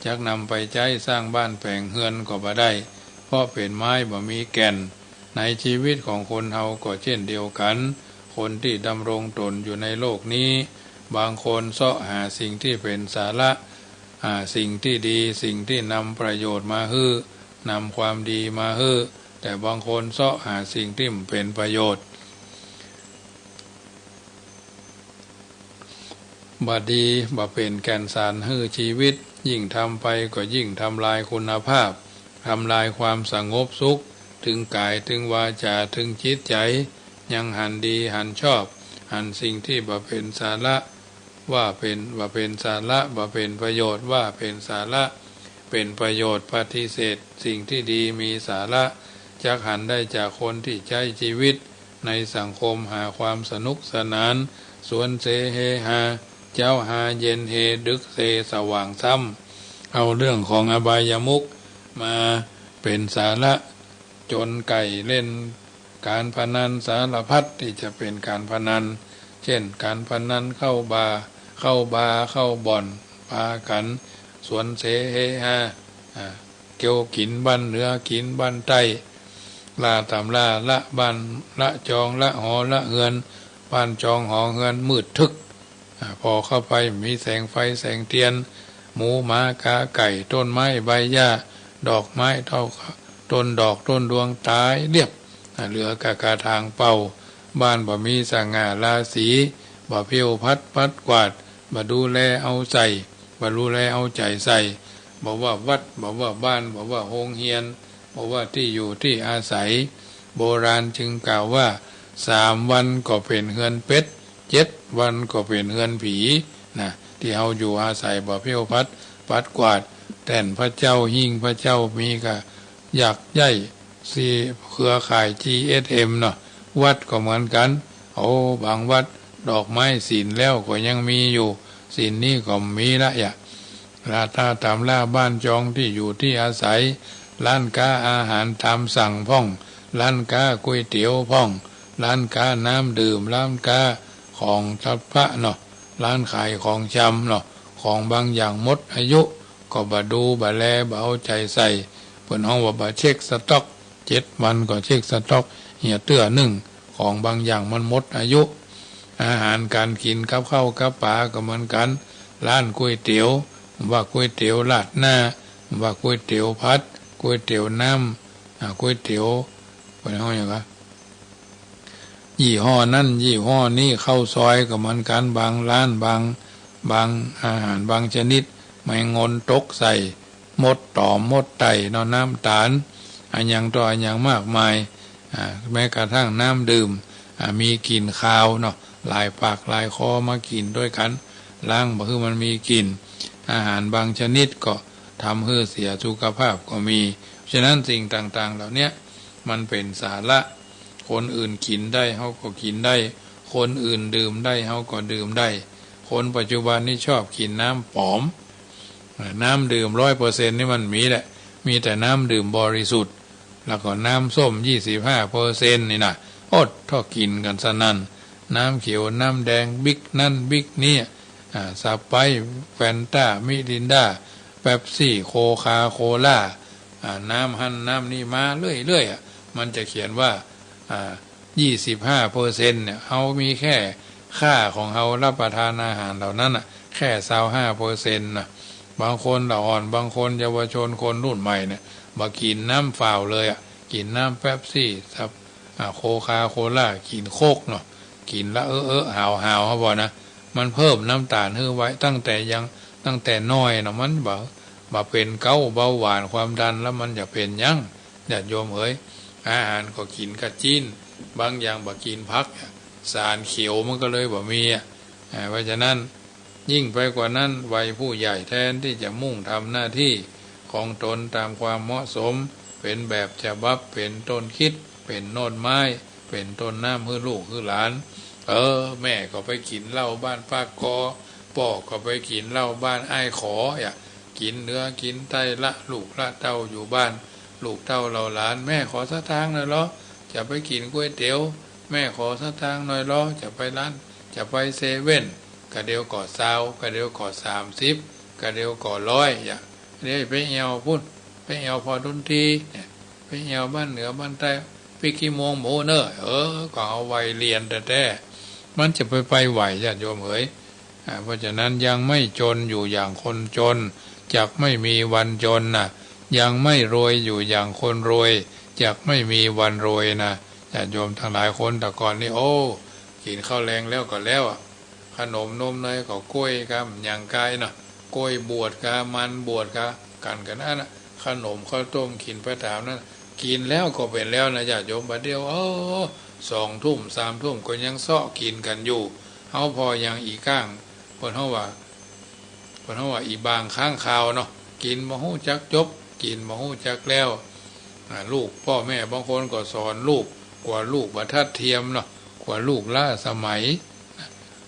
จักนำไปใจ๊สร้างบ้านแป๋งเฮือนก็บ่ได้ เพราะเป๋นไม้บ่มีแก่น ในชีวิตของคนเฮาก็เจ้นเดียวกั๋น คนตี้ดำรงต๋นอยู่ในโลกนี้ บางคนเซาะหาสิ่งตี้เป๋นสาระ หาสิ่งตี้ดี สิ่งตี้นำประโยชน์มาหื้อ นำความดีมาหื้อ แต่บางคนเซาะหาสิ่งตี้บ่เป๋นประโยชน์ บ่ดี บ่เป๋นแก่นสารหื้อชีวิต ยิ่งทำไปก็ยิ่งทำลายคุณภาพ ทำลายความสงบสุข ตึงก๋าย ตึงวาจา ตึงจิตใจ๋ ยังหันดีหันชอบ หันสิ่งตี้บ่เป๋นสาระว่าเป๋น บ่เป๋นสาระ บ่เป๋นประโยชน์ว่าเป๋นสาระ เป๋นประโยชน์ ปฏิเสธสิ่งตี้ดีมีสาระ จักหันได้จากคนตี้ใจ๊ชีวิตในสังคมหาความสนุกสนาน สวนเสเฮฮา เจ๊าฮาเย็นเฮ ดึกเซสว่างซ้ำ เอาเรื่องของอบายมุขมาเป๋นสาระ จนใก่เล่นก๋านพนันสารพัดตี้จะเป๋นก๋านพนัน เจ้นก๋านพนันเข้าบาร์ เข้าบาร์ เข้าบ่อน ปากั๋นสวนเสเฮฮา อ่า เตียวกิ๋นบ้านเหนือ กิ๋นบ้านใต้ ล่าต๋ำล่า ละบ้าน ละจอง ละหอ ละเฮือน บ้านจองหอเฮือนมืดทึ๊ก อ่า ผ่อเข้าไปบ่มีแสงไฟแสงเตียน หมูหมากาไก่ ต้นไม้ใบหญ้า ดอกไม้เต้า ต้นดอกต้นดวงต๋ายเรียบ อ่า เหลือก้ากระถางเปล่า บ้านบ่มีสง่าราศี บ่เผี้ยวพัดปัดกวาด บ่ดูแลเอาใจ๋ บ่ดูแลเอาใจ๋ใส่ บ่ว่าวัด บ่ว่าบ้าน บ่ว่าโฮงเฮียน บ่ว่าตี้อยู่ตี้อาศัย โบราณจึงกล่าวว่า สามวันก็เป๋นเฮือนเป็ด เจ็ดวันก็เป๋นเฮือนผี นะ ตี้เฮาอยู่อาศัยบ่เผี้ยวพัดปัดกวาด แต้นพระเจ้า หิ้งพระเจ้า มีก้าหยักใหญ่ สี่ เครือข่าย จีเอสเอ็ม เนาะ วัดก็เหมือนกั๋น โอ้ บางวัดดอกไม้ศีลแล้วก็ยังมีอยู่ ศีลนี้ก็บ่มีละ อย่า ล่าต๋ำล่าบ้านจองตี้อยู่ตี้อาศัย ร้านก๊าอาหารต๋ามสั่งพ่อง ร้านก๊าก๋วยเตี๋ยวพ่อง ร้านก๊าน้ำดื่ม ร้านก๊าของสัพพะเนาะ ร้านขายของชำเนาะ ของบางอย่างหมดอายุ ก็บ่ดูบ่แล บ่เอาใจ๋ใส่ เปิ้นฮ้องว่าบ่เช็คสต็อก เจ็ดวันก็เช็คสต็อกเหียเตื้อนึ่ง ของบางอย่างมันหมดอายุ อาหารก๋านกิ๋นกับข้าวกับป๋าก็เหมือนกั๋น ร้านก๋วยเตี๋ยว ว่าก๋วยเตี๋ยวราดหน้า ว่าก๋วยเตี๋ยวผัด ก๋วยเตี๋ยวน้ำ อ่า ก๋วยเตี๋ยว เปิ้นฮ้องหยังวะ ยี่ห้อนั้นยี่ห้อนี้ ข้าวซอยก็เหมือนกั๋น บางร้าน บาง บางอาหารบางชนิด แมงงอนตกใส่ มดต๋อม มดไต่เนาะ น้ำต๋าล อะหยังต่ออะหยังมากมาย อ่า แม้กระทั่งน้ำดื่ม อ่า มีกลิ่นคาวเนาะ หลายปากหลายคอมากิ๋นตวยกั๋น ล้างบ่หื้อมันมีกลิ่น อาหารบางชนิดก็ทำหื้อเสียสุขภาพก็มี ฉะนั้นสิ่งต่างๆ เหล่าเนี้ยมันเป๋นสาระ คนอื่นกิ๋นได้ เฮาก็กิ๋นได้ คนอื่นดื่มได้ เฮาก็ดื่มได้ คนปัจจุบันนี้ชอบกิ๋นน้ำปลอม เอ่อ น้ำดื่มร้อยเปอร์เซ็นต์นี่มันบ่มีแหละ มีแต่น้ำดื่มบริสุทธิ์ แล้วก็น้ำส้มยี่สิบห้าเปอร์เซ็นต์นี่นะ โอ๊ด เท่ากิ๋นกั๋นสนั่น น้ำเขียว น้ำแดง บิ๊กนั่นบิ๊กนี่ อ่า สไปร์ท แฟนต้า มิรินดา เป๊ปซี่ โคคาโคล่า อ่า น้ำหั้นน้ำนี่มาเรื่อยๆ อ่ะ มันจะเขียนว่า อ่า ยี่สิบห้าเปอร์เซ็นต์เนี่ย เฮามีแค่ค่าของเฮารับประทานอาหารเหล่านั้นน่ะ แค่ซาวห้าเปอร์เซ็นต์ น่ะ บางคนละอ่อน บางคนเยาวชน คนรุ่นใหม่เนี่ย บ่กิ๋นน้ำเปล่าเลยอ่ะ กิ๋นน้ำเป๊ปซี่ สับ อ่า โคคาโคล่า กิ๋นโค้กเนาะ กิ๋นละเออๆ หาวๆ เฮาบ่นะ มันเพิ่มน้ำต๋าลหื้อไว้ ตั้งแต่ยัง ตั้งแต่น้อยเนาะ มันบ่ บ่เป๋นเก๊า เบาหวาน ความดัน แล้วมันจะเป๋นหยัง ญาติโยมเหย อาหารก็กิ๋นกระจิ๊น บางอย่างบ่กิ๋นผัก สารเขียวมันก็เลยบ่มีอ่ะ อ่า เพราะฉะนั้น ยิ่งไปกว่านั้น วัยผู้ใหญ่แทนตี้จะมุ่งทำหน้าตี้ของต๋นต๋ามความเหมาะสม เป๋นแบบฉบับ เป๋นต้นคริสต์ เป๋นโน่นไม้ เป๋นต้นน้ำหื้อลูกหื้อหลาน เออ แม่ก็ไปกิ๋นเหล้าบ้านป้าก็ ป้อก็ไปกิ๋นเหล้าบ้านอ้ายขอ อย่า กิ๋นเหนือกิ๋นใต้ ละลูกละเต้าอยู่บ้าน ลูกเต้าเหล่าหลาน แม่ขอสตางค์หน่อยลอ จะไปกิ๋นก๋วยเตี๋ยว แม่ขอสตางค์หน่อยลอ จะไปร้าน จะไปเซเว่น กะเดียวก็ซาว กะเดียวก็สามสิบ กะเดียวก็ร้อย อย่า เดี๋ยวไปแอ่วปุ้น ไปแอ่วพ่อดนตรี เนี่ย ไปแอ่วบ้านเหนือบ้านใต้ ปิ๊กขี้มวงหมูเน่อ เออ ก็เอาวัยเรียนแต๊ๆ มันจะไป ไปไหว ญาติโยมเหย อ่า เพราะฉะนั้นยังไม่จนอยู่อย่างคนจน จักไม่มีวันจนนะ ยังไม่รวยอยู่อย่างคนรวย จักไม่มีวันรวยนะ ญาติโยมตังหลาย คนแต่ก่อนนี่ โอ้ กิ๋นข้าวแลงแล้วก็แล้วอะ ขนมนมเนยก็ก๊วยกา บ่าหยังกายเนาะ ก๊วยบวชกา มันบวชกา กั๋นกั๋นอั้นนะ ขนมข้าวต้มกิ๋นไปต๋ามนั้น กิ๋นแล้วก็เป๋นแล้วนะ ญาติโยม บ่าเดี่ยว เออ สองทุ่มสามทุ่มก็ยังเซาะกิ๋นกั๋นอยู่ เฮาผ่ออย่างอี้ก้าง เปิ้นฮ้องว่า เปิ้นฮ้องว่าอี้บ่างค้างคาวเนาะ กิ๋นบ่ฮู้จักจบ กิ๋นบ่ฮู้จักแล้ว อ่า ลูก ป้อแม่บางคนก็สอนลูก กั๋วลูกบ่ทัดเทียมเนาะ กั๋วลูกล้าสมัย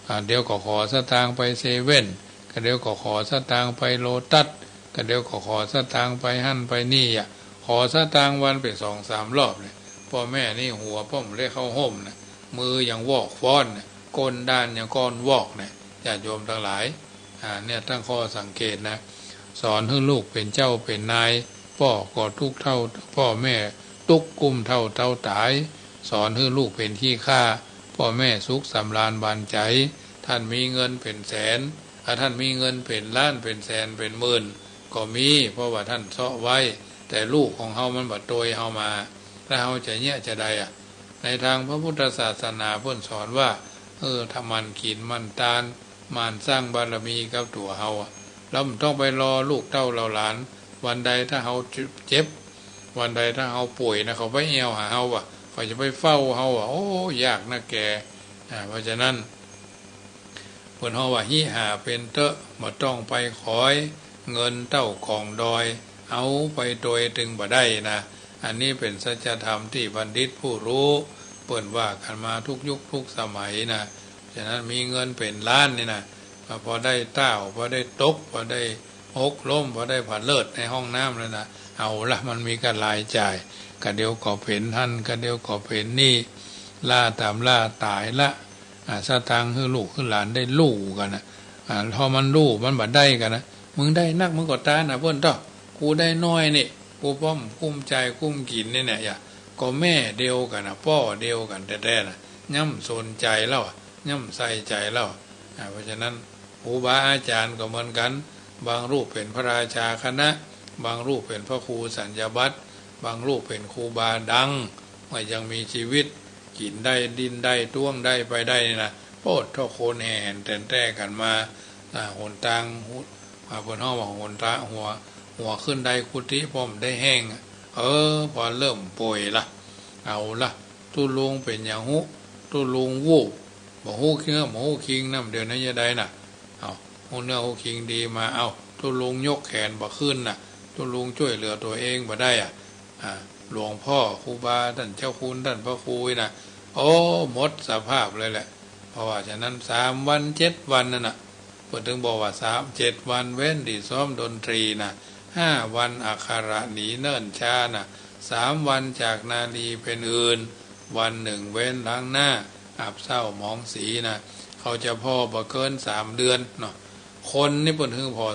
อ่า เดี๋ยวก็ขอสตางค์ไปเซเว่น กะเดี๋ยวก็ขอสตางค์ไปโลตัส กะเดี๋ยวก็ขอสตางค์ไปหั้นไปนี่ อย่า ขอสตางค์วันเป๋นสองสามรอบเนี่ย ป้อแม่นี่หัวป้อมเล็กเข้าห่มนะ มือยังวอกฟ้อนนะ ก้นด้านยังก้อนวอกเนี่ย ญาติโยมตังหลาย อ่า เนี่ย ตั้งข้อสังเกตนะ สอนหื้อลูกเป๋นเจ้าเป๋นนาย ป้อก็ตุ๊กข์เต้า ป้อแม่ตุ๊กข์กุ้มเต้าเต้าต๋าย สอนหื้อลูกเป๋นขี้ข้า ป้อแม่สุขสำราญบานใจ๋ ต้านมีเงินเป๋นแสน ถ้าต้านมีเงินเป๋นล้านเป๋นแสนเป๋นหมื่นก็มี เพราะว่าต้านเซาะไว้ แต่ลูกของเฮามันบ่ตวยเฮามา แล้วเฮาจะเยียะจาใดอะ ในตางพระพุทธศาสนาเปิ้นสอนว่า เออ ถ้าหมั่นกิ๋นหมั่นตาน หมั่นสร้างบารมีกับตั๋วเฮาอะ แล้วบ่ต้องไปรอลูกเต้าเหล่าหลาน วันใดถ้าเฮาเจ็บ วันใดถ้าเฮาป่วยนะ เขาไปแอ่วหาเฮาอะ เขาจะไปเฝ้าเฮาอะ โอ้ ยากนักแก อ่า เพราะฉะนั้น เปิ้นฮ้องว่า หิหาเป๋นเต๊อะ บ่ต้องไปขอย เงินเต้ากองดอย เอาไปตวยตึงบ่ได้นะ อันนี้เป๋นสัจธรรมตี้บัณฑิตผู้ฮู้ เปิ้นว่ากั๋นมาทุกยุคทุกสมัยนะ ฉะนั้นมีเงินเป๋นล้านนี่นะ พอได้ต้าว พอได้ตก พอได้หกล้ม พอได้ผะเลิดในห้องน้ำแล้วนะ เอาละ มันมีก้าลายจ่าย กะเดี๋ยวก็เป๋นหั้น กะเดี๋ยวก็เป๋นนี่ ล้าต๋ามล้าต๋ายละ อ่า สตางค์หื้อลูกหื้อหลานได้ลู่กั๋นนะ อ่า พอมันลู่มันบ่ได้กั๋นนะ มึงได้นักมึงก็ตานนะเปิ้นเต๊อะ กูได้น้อยนี่ กูป้อมกุ้มใจ๋กุ้มกิ๋นนี่เนี่ย อย่า ก็แม่เดียวกั๋นนะ ป้อเดียวกั๋นแต๊ๆ นะ ย่ำสนใจ๋แล้วอะ ย่ำใส่ใจ๋แล้ว อ่า เพราะฉะนั้น ครูบาอาจ๋ารย์ก็เหมือนกั๋น บางรูปเป๋นพระราชาคณะ บางรูปเป๋นพระครูสัญญาบัตร บางรูปเป๋นครูบาดัง เมื่อยังมีจีวิต กิ๋นได้ ดิ้นได้ ต้วงได้ ไปได้นี่นะ โป๊ดเท่าคนแห่แหนแต๋นแต๊กั๋นมา อ่า หนตาง หัว อ่า เปิ้นฮ้องว่าหนตาง หัว หัวขึ้นไดกุฏิ ป้อมได้แห้ง เออ พอเริ่มป่วยละ เอาละ ตุ๊ลุงเป๋นหยังฮู้ ตุ๊ลุงวูบ บ่ฮู้เนื้อ บ่ฮู้คิง น้ำเดียวนั้นจะได้น่ะ เอา ฮู้เนื้อฮู้คิงดีมา เอา ตุ๊ลุงยกแขนบ่ขึ้นน่ะ ตุ๊ลุงจ้วยเหลือตั๋วเองบ่ได้อะ อ่า หลวงป้อครูบาต้านเจ้าคุณต้านพระครูน่ะ โอ้ หมดสภาพเลยแหละ เพราะว่าฉะนั้นสามวันเจ็ดวันนั่นน่ะ เปิ้นตึงบอกว่า สาม เจ็ดวันเว้นตี้ซ้อมดนตรีน่ะ ห้าวันอักขระหนีเนิ่นช้าน่ะ สามวันจากนารีเป๋นอื่น วันนึ่งเว้นหลังหน้า อับเศร้าหมองสีน่ะ เขาจะผ่อบ่เกินสามเดือนเนาะ คนนี่เปิ้นตึงผ่อ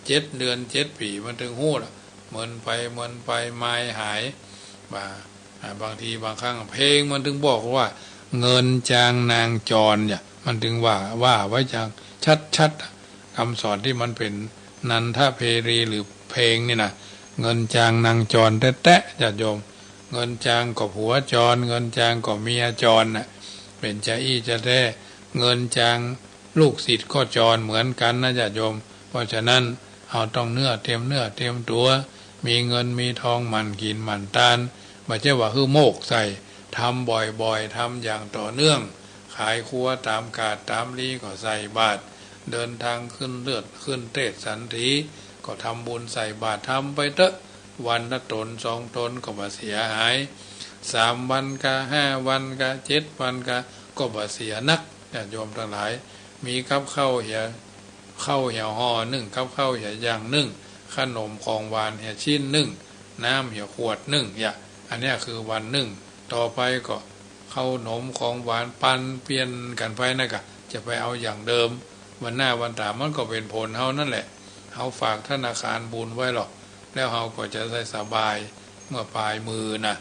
เจ็ดเดือนเจ็ดปี๋ มันตึงฮู้ละ เมินไปเมินไป มายหาย บ่า อ่า บางทีบางครั้งเพลงมันตึงบอกว่า เงินจางนางจรเนี่ย มันตึงว่า ว่าไว้อย่างชัดๆ อะ กำสอนตี้มันเป๋นนันทเพรีหรือเพลงนี่นะ เงินจางนางจรแต๊ๆ ญาติโยม เงินจางก็ผัวจร เงินจางก็เมียจรน่ะ เป๋นจาอี้จาแต๊ เงินจางลูกศิษย์ก็จรเหมือนกั๋นนะ ญาติโยม เพราะฉะนั้น เฮาต้องเนื้อเตรียมเนื้อเตรียมตั๋ว มีเงินมีทองหมั่นกิ๋นหมั่นตาน บ่ใจ้ว่าหื้อโมกใส่ ทำบ่อยๆ ทำอย่างต่อเนื่อง ขายครัวต๋ามกาดต๋ามลีก็ใส่บาตร เดินตางขึ้นเลือดขึ้นเตสสันถี ก็ทำบุญใส่บาตร ทำไปเต๊อะ วันละต๋นสองต๋นก็บ่เสียหาย สามวันกา ห้าวันกา เจ็ดวันกา ก็บ่เสียนัก ญาติโยมตังหลาย มีกับข้าวเหีย ข้าวเหียห่อนึ่ง กับข้าวเหียอย่างนึ่ง ขนมของหวานเหียชิ้นนึ่ง น้ำเหียขวดนึ่ง อย่า อันเนี้ยคือวันนึ่ง ต่อไปก็ข้าวหนมของหวานปันเปลี่ยนกั๋นไปนั่นกะ จะไปเอาอย่างเดิม วันหน้าวันต๋ามันก็เป๋นผลเฮานั่นแหละ เฮาฝากธนาคารบุญไว้หรอก แล้วเฮาก็จะได้สบายเมื่อปลายมือนะ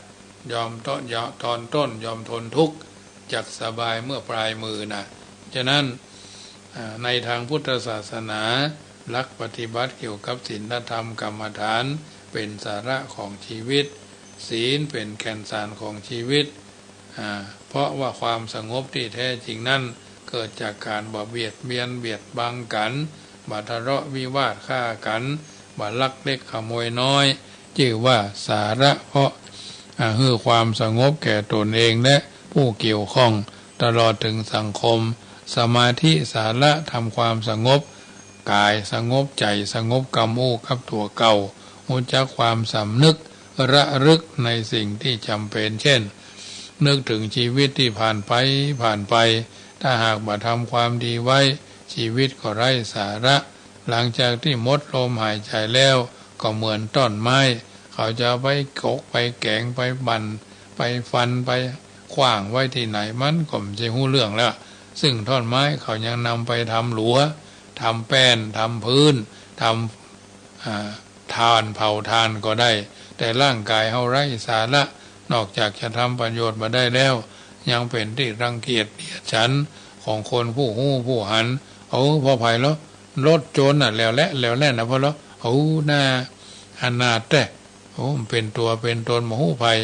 ยอมต้น ยอม ตอนต้นยอมทนทุกข์ จักสบายเมื่อปลายมือนะ ฉะนั้น อ่า ในทางพุทธศาสนา หลักปฏิบัติเกี่ยวกับศีลธรรมกรรมฐาน เป๋นสาระของชีวิต ศีลเป๋นแก่นสารของชีวิต อ่า เพราะว่าความสงบตี้แท้จริงนั้น เกิดจากก๋านบ่เบียดเบียนเบียดบังกั๋น บ่ทะเลาะวิวาทฆ่ากั๋น บ่ลักเล็กขโมยน้อย จื้อว่าสาระ เพราะ อ่า หื้อความสงบแก่ตนเองและผู้เกี่ยวข้อง ตลอดเถิงสังคม สมาธิสาระทำความสงบก๋าย สงบใจ๋ สงบกำอู้กับตั๋วเก่า ฮู้จักความสำนึก ระลึกในสิ่งตี้จ๋ำเป๋น เช่น นึกเถิงชีวิตตี้ผ่านไป ผ่านไป ถ้าหากบ่ทำความดีไว้ ชีวิตก็ไร้สาระ หลังจากตี้หมดลมหายใจ๋แล้ว ก็เหมือนต้นไม้ เขาจะเอาไปกก ไปแก๋ง ไปบั่น ไปฟัน ไปขว้างไว้ตี้ไหน มันก็บ่ใจ้ฮู้เรื่องแล้ว ซึ่งต้นไม้เขายังนำไปทำหลัว ทำแป้น ทำพื้น ทำ อ่า ถ่าน เผาถ่านก็ได้ แต่ร่างก๋ายเฮาไร้สาระ นอกจากจะทำประโยชน์บ่ได้แล้ว ยังเป๋นตี้รังเกียจเดียดฉันของคนผู้ฮู้ผู้หัน เออ ผ่อใผลอ รถโจ๋รน่ะ แหลวแหละ แหลวแหละนะ ผ่อลอ เออ น่าอนาถแต๊ โอ้ มันเป๋นตั๋วเป๋นตนบ่ฮู้ภัย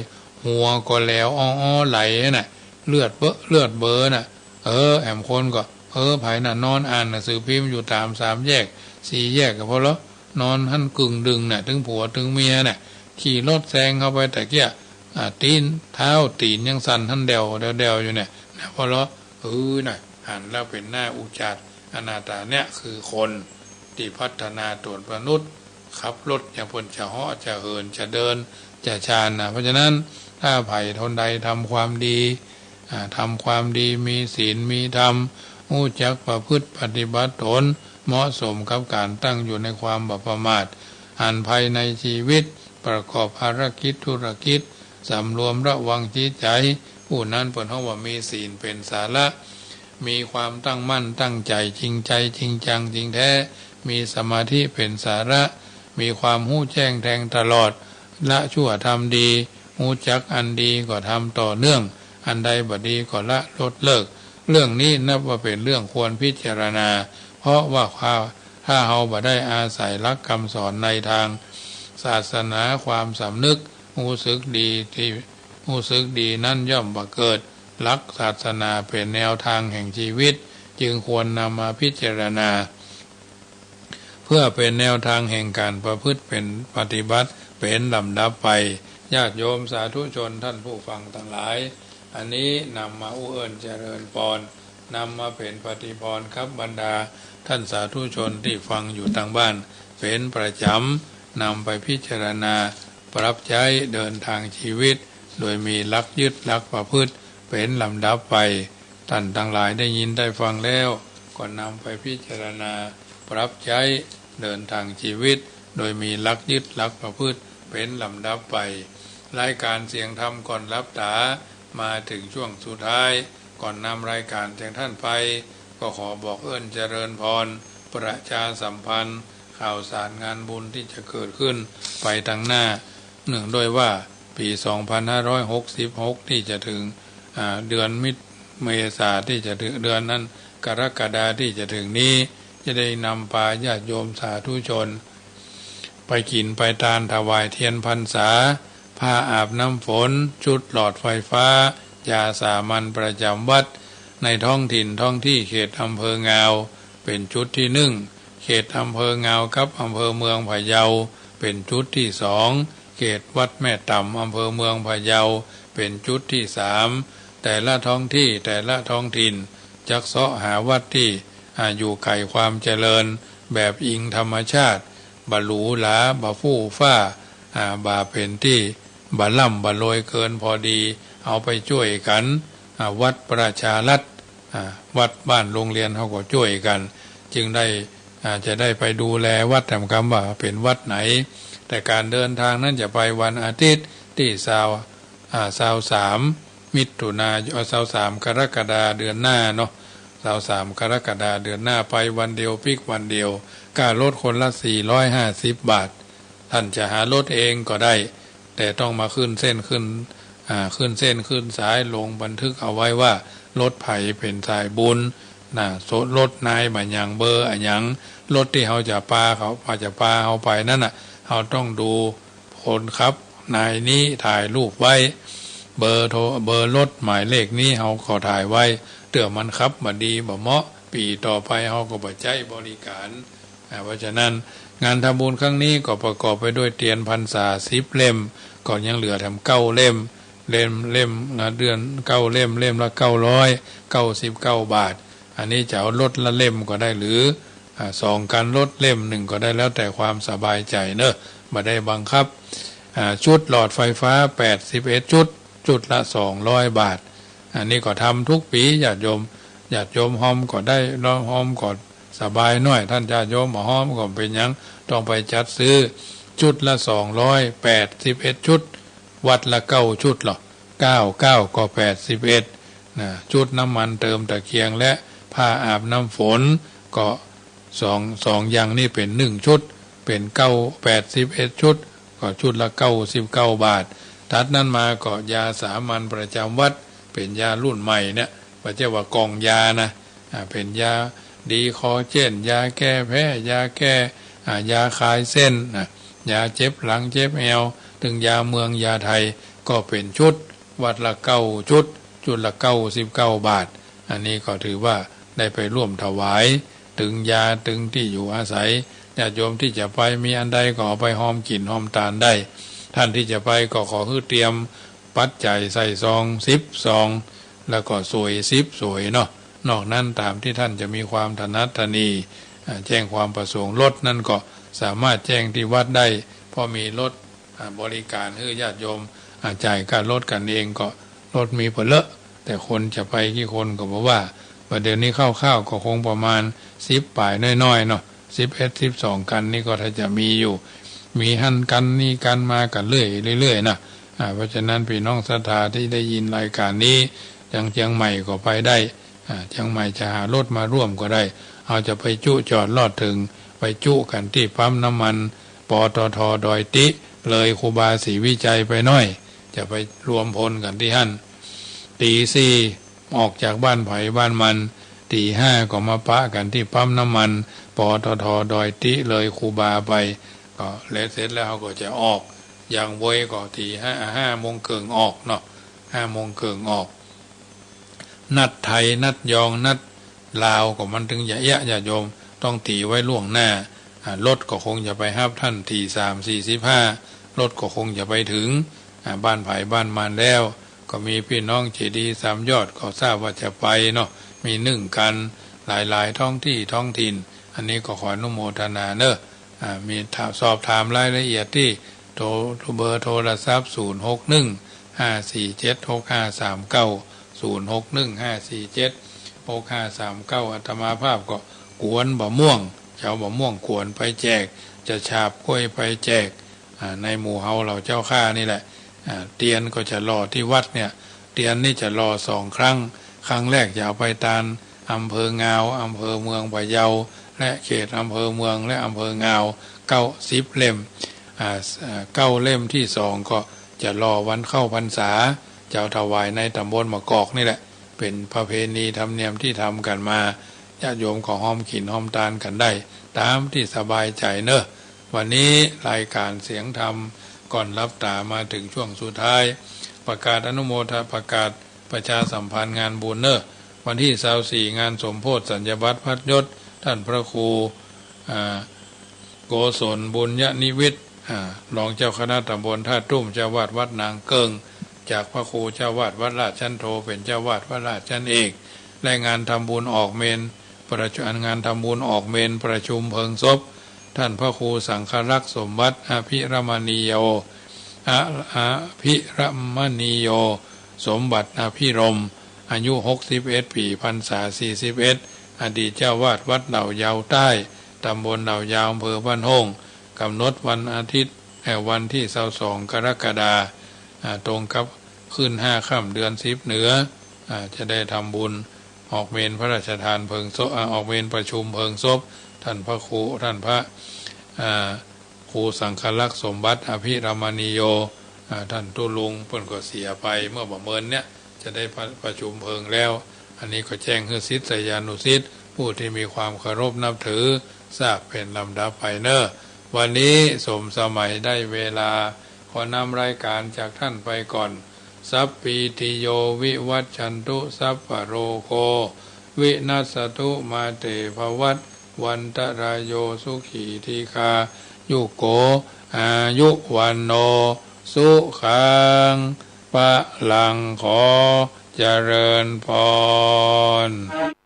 หัวก็แหลวอ้อๆ ไหลน่ะ เลือดเบอะเลือดเบอน่ะ เออ แหมคนก็ เออ ใผน่ะ นอนอ่านหนังสือพิมพ์อยู่ต๋ามสามแยก สี่แยกก็ผ่อลอ นอนหั้นกึ่งดึ่งน่ะ ตึงผัวตึงเมียน่ะ ขี่รถแซงเข้าไปตะเกียะ อ่า ตี๋น เท้าตี๋นยังสั่นหั้นแด่วแด่วแด่วอยู่เนี่ย นะ ผ่อลอ เออ น่ะ หันแล้วเป๋นหน้าอุจจารอนาถา เนี่ยคือคนตี้พัฒนาต๋นมนุษย์ ขับรถอย่างเปิ้นจะเหาะจะเหินจะเดินจะชานนะ เพราะฉะนั้นถ้าใผคนใดทำความดี อ่า ทำความดี มีศีล มีธรรม ฮู้จักประพฤติปฏิบัติต๋น เหมาะสมกับก๋านตั้งอยู่ในความบ่ประมาท หันภัยในชีวิต ประกอบภารกิจธุรกิจ สำรวมระวังจิตใจ๋ ผู้นั้นเปิ้นฮ้องว่ามีศีลเป๋นสาระ มีความตั้งมั่นตั้งใจ๋ จริงใจ๋ จริงจัง จริงแท้ มีสมาธิเป๋นสาระ มีความฮู้แจ้งแทงตลอด ละชั่วทำดี ฮู้จักอันดีก็ทำต่อเนื่อง อันใดบ่ดีก็ละลดเลิก เรื่องนี้นับว่าเป๋นเรื่องควรพิจารณา เพราะว่าถ้า ถ้าเฮาบ่ได้อาศัยหลักกำสอนในทางศาสนา ความสำนึก ฮู้สึกดีตี้ ฮู้สึกดีนั้นย่อมบ่เกิด หลักศาสนาเป๋นแนวทางแห่งชีวิต จึงควรนำมาพิจารณา เพื่อเป๋นแนวทางแห่งก๋านประพฤติเป๋นปฏิบัติเป๋นลำดับไป ญาติโยมสาธุชนท่านผู้ฟังตังหลาย อันนี้นำมาอู้เอิ้นเจริญปอน นำมาเป๋นปฏิปอนกับบรรดาท่านสาธุชนตี้ฟังอยู่ตางบ้านเป๋นประจ๋ำ นำไปพิจารณาปรับใจ๊เดินทางชีวิต โดยมีหลักยึดหลักประพฤติเป๋นลำดับไป ต้านตังหลายได้ยินได้ฟังแล้ว ก็นำไปพิจารณาปรับใจ๊เดินทางชีวิต โดยมีหลักยึดหลักประพฤติเป๋นลำดับไป รายก๋านเสียงธรรมก่อนหลับต๋า มาเถิงช่วงสุดท้าย ก่อนนำรายก๋านจากท่านไป ก็ขอบอกเอิ้นเจริญปอน ประชาสัมพันธ์ ข่าวสารงานบุญตี้จะเกิดขึ้นไปตางหน้า เนื่องด้วยว่าปี๋สองพันห้าร้อยหกสิบหกตี้จะเถิง อ่า เดือนมิถ- เมษาตี้จะเถิง เดือนนั้น กรกฎาตี้จะเถิงนี้ จะได้นำปาญาติโยมสาธุชน ไปกิ๋นไปตาน ถวายเตียนพรรษา ผ้าอาบน้ำฝน ชุดหลอดไฟฟ้า ยาสามัญประจ๋ำวัด ในท้องถิ่นท้องตี้เขตอำเภองาว เป๋นจุดตี้นึ่ง เขตอำเภองาวกับอำเภอเมืองพะเยา เป๋นจุดตี้สอง เขตวัดแม่ต๋ำ อำเภอเมืองพะเยา เป๋นจุดตี้สาม แต่ละท้องตี้ แต่ละท้องถิ่น จักเซาะหาวัดตี้ อ่า อยู่ใก้ความเจริญ แบบอิงธรรมชาติ บ่หรูหรา บ่ฟู่ฟ้า อ่า บ่าเป๋นตี้ บ่ล่ำบ่รวยเกินพอดี เอาไปจ้วยกั๋น อ่า วัดประชารัฐ อ่า วัดบ้านโรงเรียนเฮาก็จ้วยกั๋น จึงได้ อ่า จะได้ไปดูแลวัดแถมกำว่าเป๋นวัดไหน แต่ก๋านเดินทางนั้นจะไปวันอาทิตย์ตี้ซาว อ่า ซาวสาม มิถุนา เอ่อ ซาวสาม กรกฎาเดือนหน้าเนาะ ซาวสาม กรกฎาเดือนหน้า ไปวันเดียว ปิ๊กวันเดียว ก้ารถคนละสี่ร้อยห้าสิบบาท ท่านจะหารถเองก็ได้ แต่ต้องมาขึ้นเส้นขึ้น อ่า ขึ้นเส้นขึ้นสาย ลงบันทึกเอาไว้ว่ารถใผเป๋นสายบุญ นะ รถนายบ่าหยัง เบอร์อะหยัง รถตี้เฮาจะปาเขา จะปาเฮาไปนั้นน่ะ เฮาต้องดูคนขับนายนี้ถ่ายรูปไว้ เบอร์โทร เบอร์รถหมายเลขนี้เฮาก็ถ่ายไว้ เตื้อมันขับบ่ดีบ่เหมาะ ปี๋ต่อไปเฮาก็บ่ใจ๊บริก๋าน อ่า เพราะฉะนั้นงานทำบุญครั้งนี้ก็ประกอบไปด้วยเตียนพรรษาสิบเล่ม ก็ยังเหลือแถมเก้าเล่ม เล่ม เล่มละเดือน เก้าเล่ม เล่มละเก้าร้อยเก้าสิบเก้าบาท อันนี้จะเอาลดละเล่มก็ได้ หรือ อ่า สองคันลดเล่มหนึ่งก็ได้ แล้วแต่ความสบายใจ๋เนอะ บ่ได้บังคับ อ่า ชุดหลอดไฟฟ้าแปดสิบเอ็ดชุด ชุดละสองร้อยบาท อันนี้ก็ทำทุกปี๋ ญาติโยม ญาติโยมฮอมก็ได้ ลองฮอมก็สบายหน้อย ท่านญาติโยมบ่ฮอมก็บ่เป๋นหยัง ต้องไปจัดซื้อ ชุดละสองร้อยแปดสิบเอ็ดชุด วัดละเก้าชุดเหรอ เก้า เก้าก็แปดสิบเอ็ด นะ ชุดน้ำมันเติมตะเกียงและผ้าอาบน้ำฝน ก็สอง สองอย่างนี้เป๋นหนึ่งชุด เป๋นเก้า แปดสิบเอ็ดชุด ก็ชุดละเก้าสิบเก้าบาท ตัดนั้นมาก็ยาสามัญประจำวัด เป๋นยารุ่นใหม่เนี่ย บ่ใจ้ว่ากล่องยานะ อ่า เป๋นยาดีคอลลาเจน ยาแก้แพ้ ยาแก้ อ่า ยาคลายเส้นนะ ยาเจ็บหลังเจ็บแอว ตึงยาเมืองยาไทย ก็เป๋นชุด วัดละเก้าชุด ชุดละเก้าสิบเก้าบาท อันนี้ก็ถือว่าได้ไปร่วมถวาย ตึงยา ตึงตี้อยู่อาศัย ญาติโยมตี้จะไปมีอันใดก็เอาไปฮอมกิ๋นฮอมตานได้ ท่านตี้จะไปก็ขอหื้อเตรียมปัจจัยใส่ซองสิบซอง แล้วก็สวยสิบสวยเนาะ นอกนั้นต๋ามตี้ท่านจะมีความถนัดถนี อ่า แจ้งความประสงค์ รถนั้นก็สามารถแจ้งตี้วัดได้ เพราะมีรถ อ่า บริการหื้อญาติโยม อ่า จ่ายก้ารถกั๋นเอง ก็รถมีเป๋อเลอะ แต่คนจะไปกี่คนก็บ่ว่า บ่าเดี๋ยวนี้คร่าวๆก็คงประมาณสิบป๋ายน้อยๆเนาะ สิบเอ็ด สิบสองคันนี่ก็ถ้าจะมีอยู่ มีหั้นคันนี่คันมากั๋นเรื่อยๆนะ อ่า เพราะฉะนั้นพี่น้องศรัทธาตี้ได้ยินรายการนี้ จังเจียงใหม่ก็ไปได้ อ่า เจียงใหม่จะหารถมาร่วมก็ได้ เฮาจะไปจุจอดลอดเถิง ไปจุกั๋นตี้ปั๊มน้ำมัน ปตท. ดอยติ๊ เลยครูบาศรีวิชัยไปหน้อย จะไปรวมพลกั๋นตี้หั้น ตี๋สี่ออกจากบ้านใผบ้านมัน ตี๋ห้าก็มาปะกั๋นตี้ปั๊มน้ำมัน ปตท. ดอยติ๊ เลยครูบาไป ก็แล้วเสร็จแล้วเฮาก็จะออก อย่างไวก็ตี๋ห้า ห้าโมงเกิ่งออกเนาะ ห้าโมงเกิ่งออก นัดไทย นัดยอง นัดลาวก็มันตึงจะเอี้ยะ ญาติโยม ต้องตี๋ไว้ล่วงหน้า อ่า รถก็คงจะไปฮับท่านตี๋สามสี่สิบห้า รถก็คงจะไปเถิง อ่า บ้านใผบ้านมันแล้ว ก็มีพี่น้องเจดีย์สามยอดก็ทราบว่าจะไปเนาะ มีนึ่งคัน หลายๆท้องตี้ท้องถิ่น อันนี้ก็ขออนุโมทนาเนอะ อ่า มีถาม สอบถามรายละเอียดตี้โทร เบอร์โทรศัพท์ ศูนย์หกหนึ่ง ห้าสี่เจ็ด หกห้าสามเก้า ศูนย์หกหนึ่ง ห้าสี่เจ็ด หกห้าสามเก้า อาตมาภาพก็กวนบ่ม่วง จะเอาบ่ม่วงกวนไปแจก จะฉาบกล้วยไปแจก อ่า ในหมู่เฮาเหล่าเจ้าข้านี่แหละ อ่า เตียนก็จะหล่อตี้วัดเนี่ย เตียนนี่จะหล่อสองครั้ง ครั้งแรกจะเอาไปตานอำเภองาว อำเภอเมืองพะเยา และเขตอำเภอเมืองและอำเภองาว เก้าสิบเล่ม อ่า เอ่อ เก้าเล่มตี้สองก็จะหล่อวันเข้าพรรษา จะเอาถวายในต๋ำบลมะกอกนี่แหละ เป๋นประเพณีธรรมเนียมตี้ทำกั๋นมา ญาติโยมก็ฮอมกิ๋นฮอมตานกั๋นได้ ต๋ามตี้สบายใจ๋เนอะ วันนี้รายการเสียงธรรมก่อนหลับต๋ามาเถิงช่วงสุดท้าย ประกาศอนุโมท ประกาศประชาสัมพันธ์งานบุญเนอะ วันตี้ซาวสี่ งานสมโภชสัญญบัตรพัดยศ ท่านพระครู อ่า โกศลบุญยนิวิทย์ อ่า รองเจ้าคณะต๋ำบลท่าตุ้ม เจ้าอาวาสวัดนางเกิ่ง จากพระครูเจ้าอาวาสวัดราชชั้นโท เป๋นเจ้าอาวาสวัดราชชั้นเอก และงานทำบุญออกเมรุ ประชุม งานทำบุญออกเมรุประชุมเพลิงศพ ท่านพระครูสังฆรักษ์สมบัติอภิรมณีโย อ อภิรมณีโย สมบัติอภิรมย์ อายุหกสิบเอ็ดปี๋ พรรษาสี่สิบเอ็ด อดีตเจ้าอาวาสวัดเหล่ายาวใต้ ตำบลเหล่ายาว อำเภอบ้านโฮ่ง กำหนดวันอาทิตย์ เอ่อ วันตี้ซาวสอง กรกฎาคม อ่า ตรงกับขึ้นห้าค่ำเดือนสิบเหนือ อ่า จะได้ทำบุญออกเมรุพระราชทานเพลิงศพ อ่า ออกเมรุประชุมเพลิงศพ ท่านพระครู ท่านพระ อ่า ครูสังฆลักษณ์สมบัติ อภิรมณีโย อ่า ท่านตุ๊ลุง เปิ้นก็เสียไปเมื่อบ่าเมินเนี่ย จะได้ประ ประชุมเพลิงแล้ว อันนี้ก็แจ้งหื้อศิษยานุศิษย์ ผู้ตี้มีความเคารพนับถือ ทราบเป๋นลำดับไปเน่อ วันนี้สมสมัยได้เวลา ขอนำรายการจากท่านไปก่อน สัพพีติโย วิวัชชันตุ สัพพะโรโค วินัสสะตุ มาเตภวัตวันตะรายโย สุขีทีฆายุโก อายุวัณโณ สุขัง พลัง ขอเจริญพร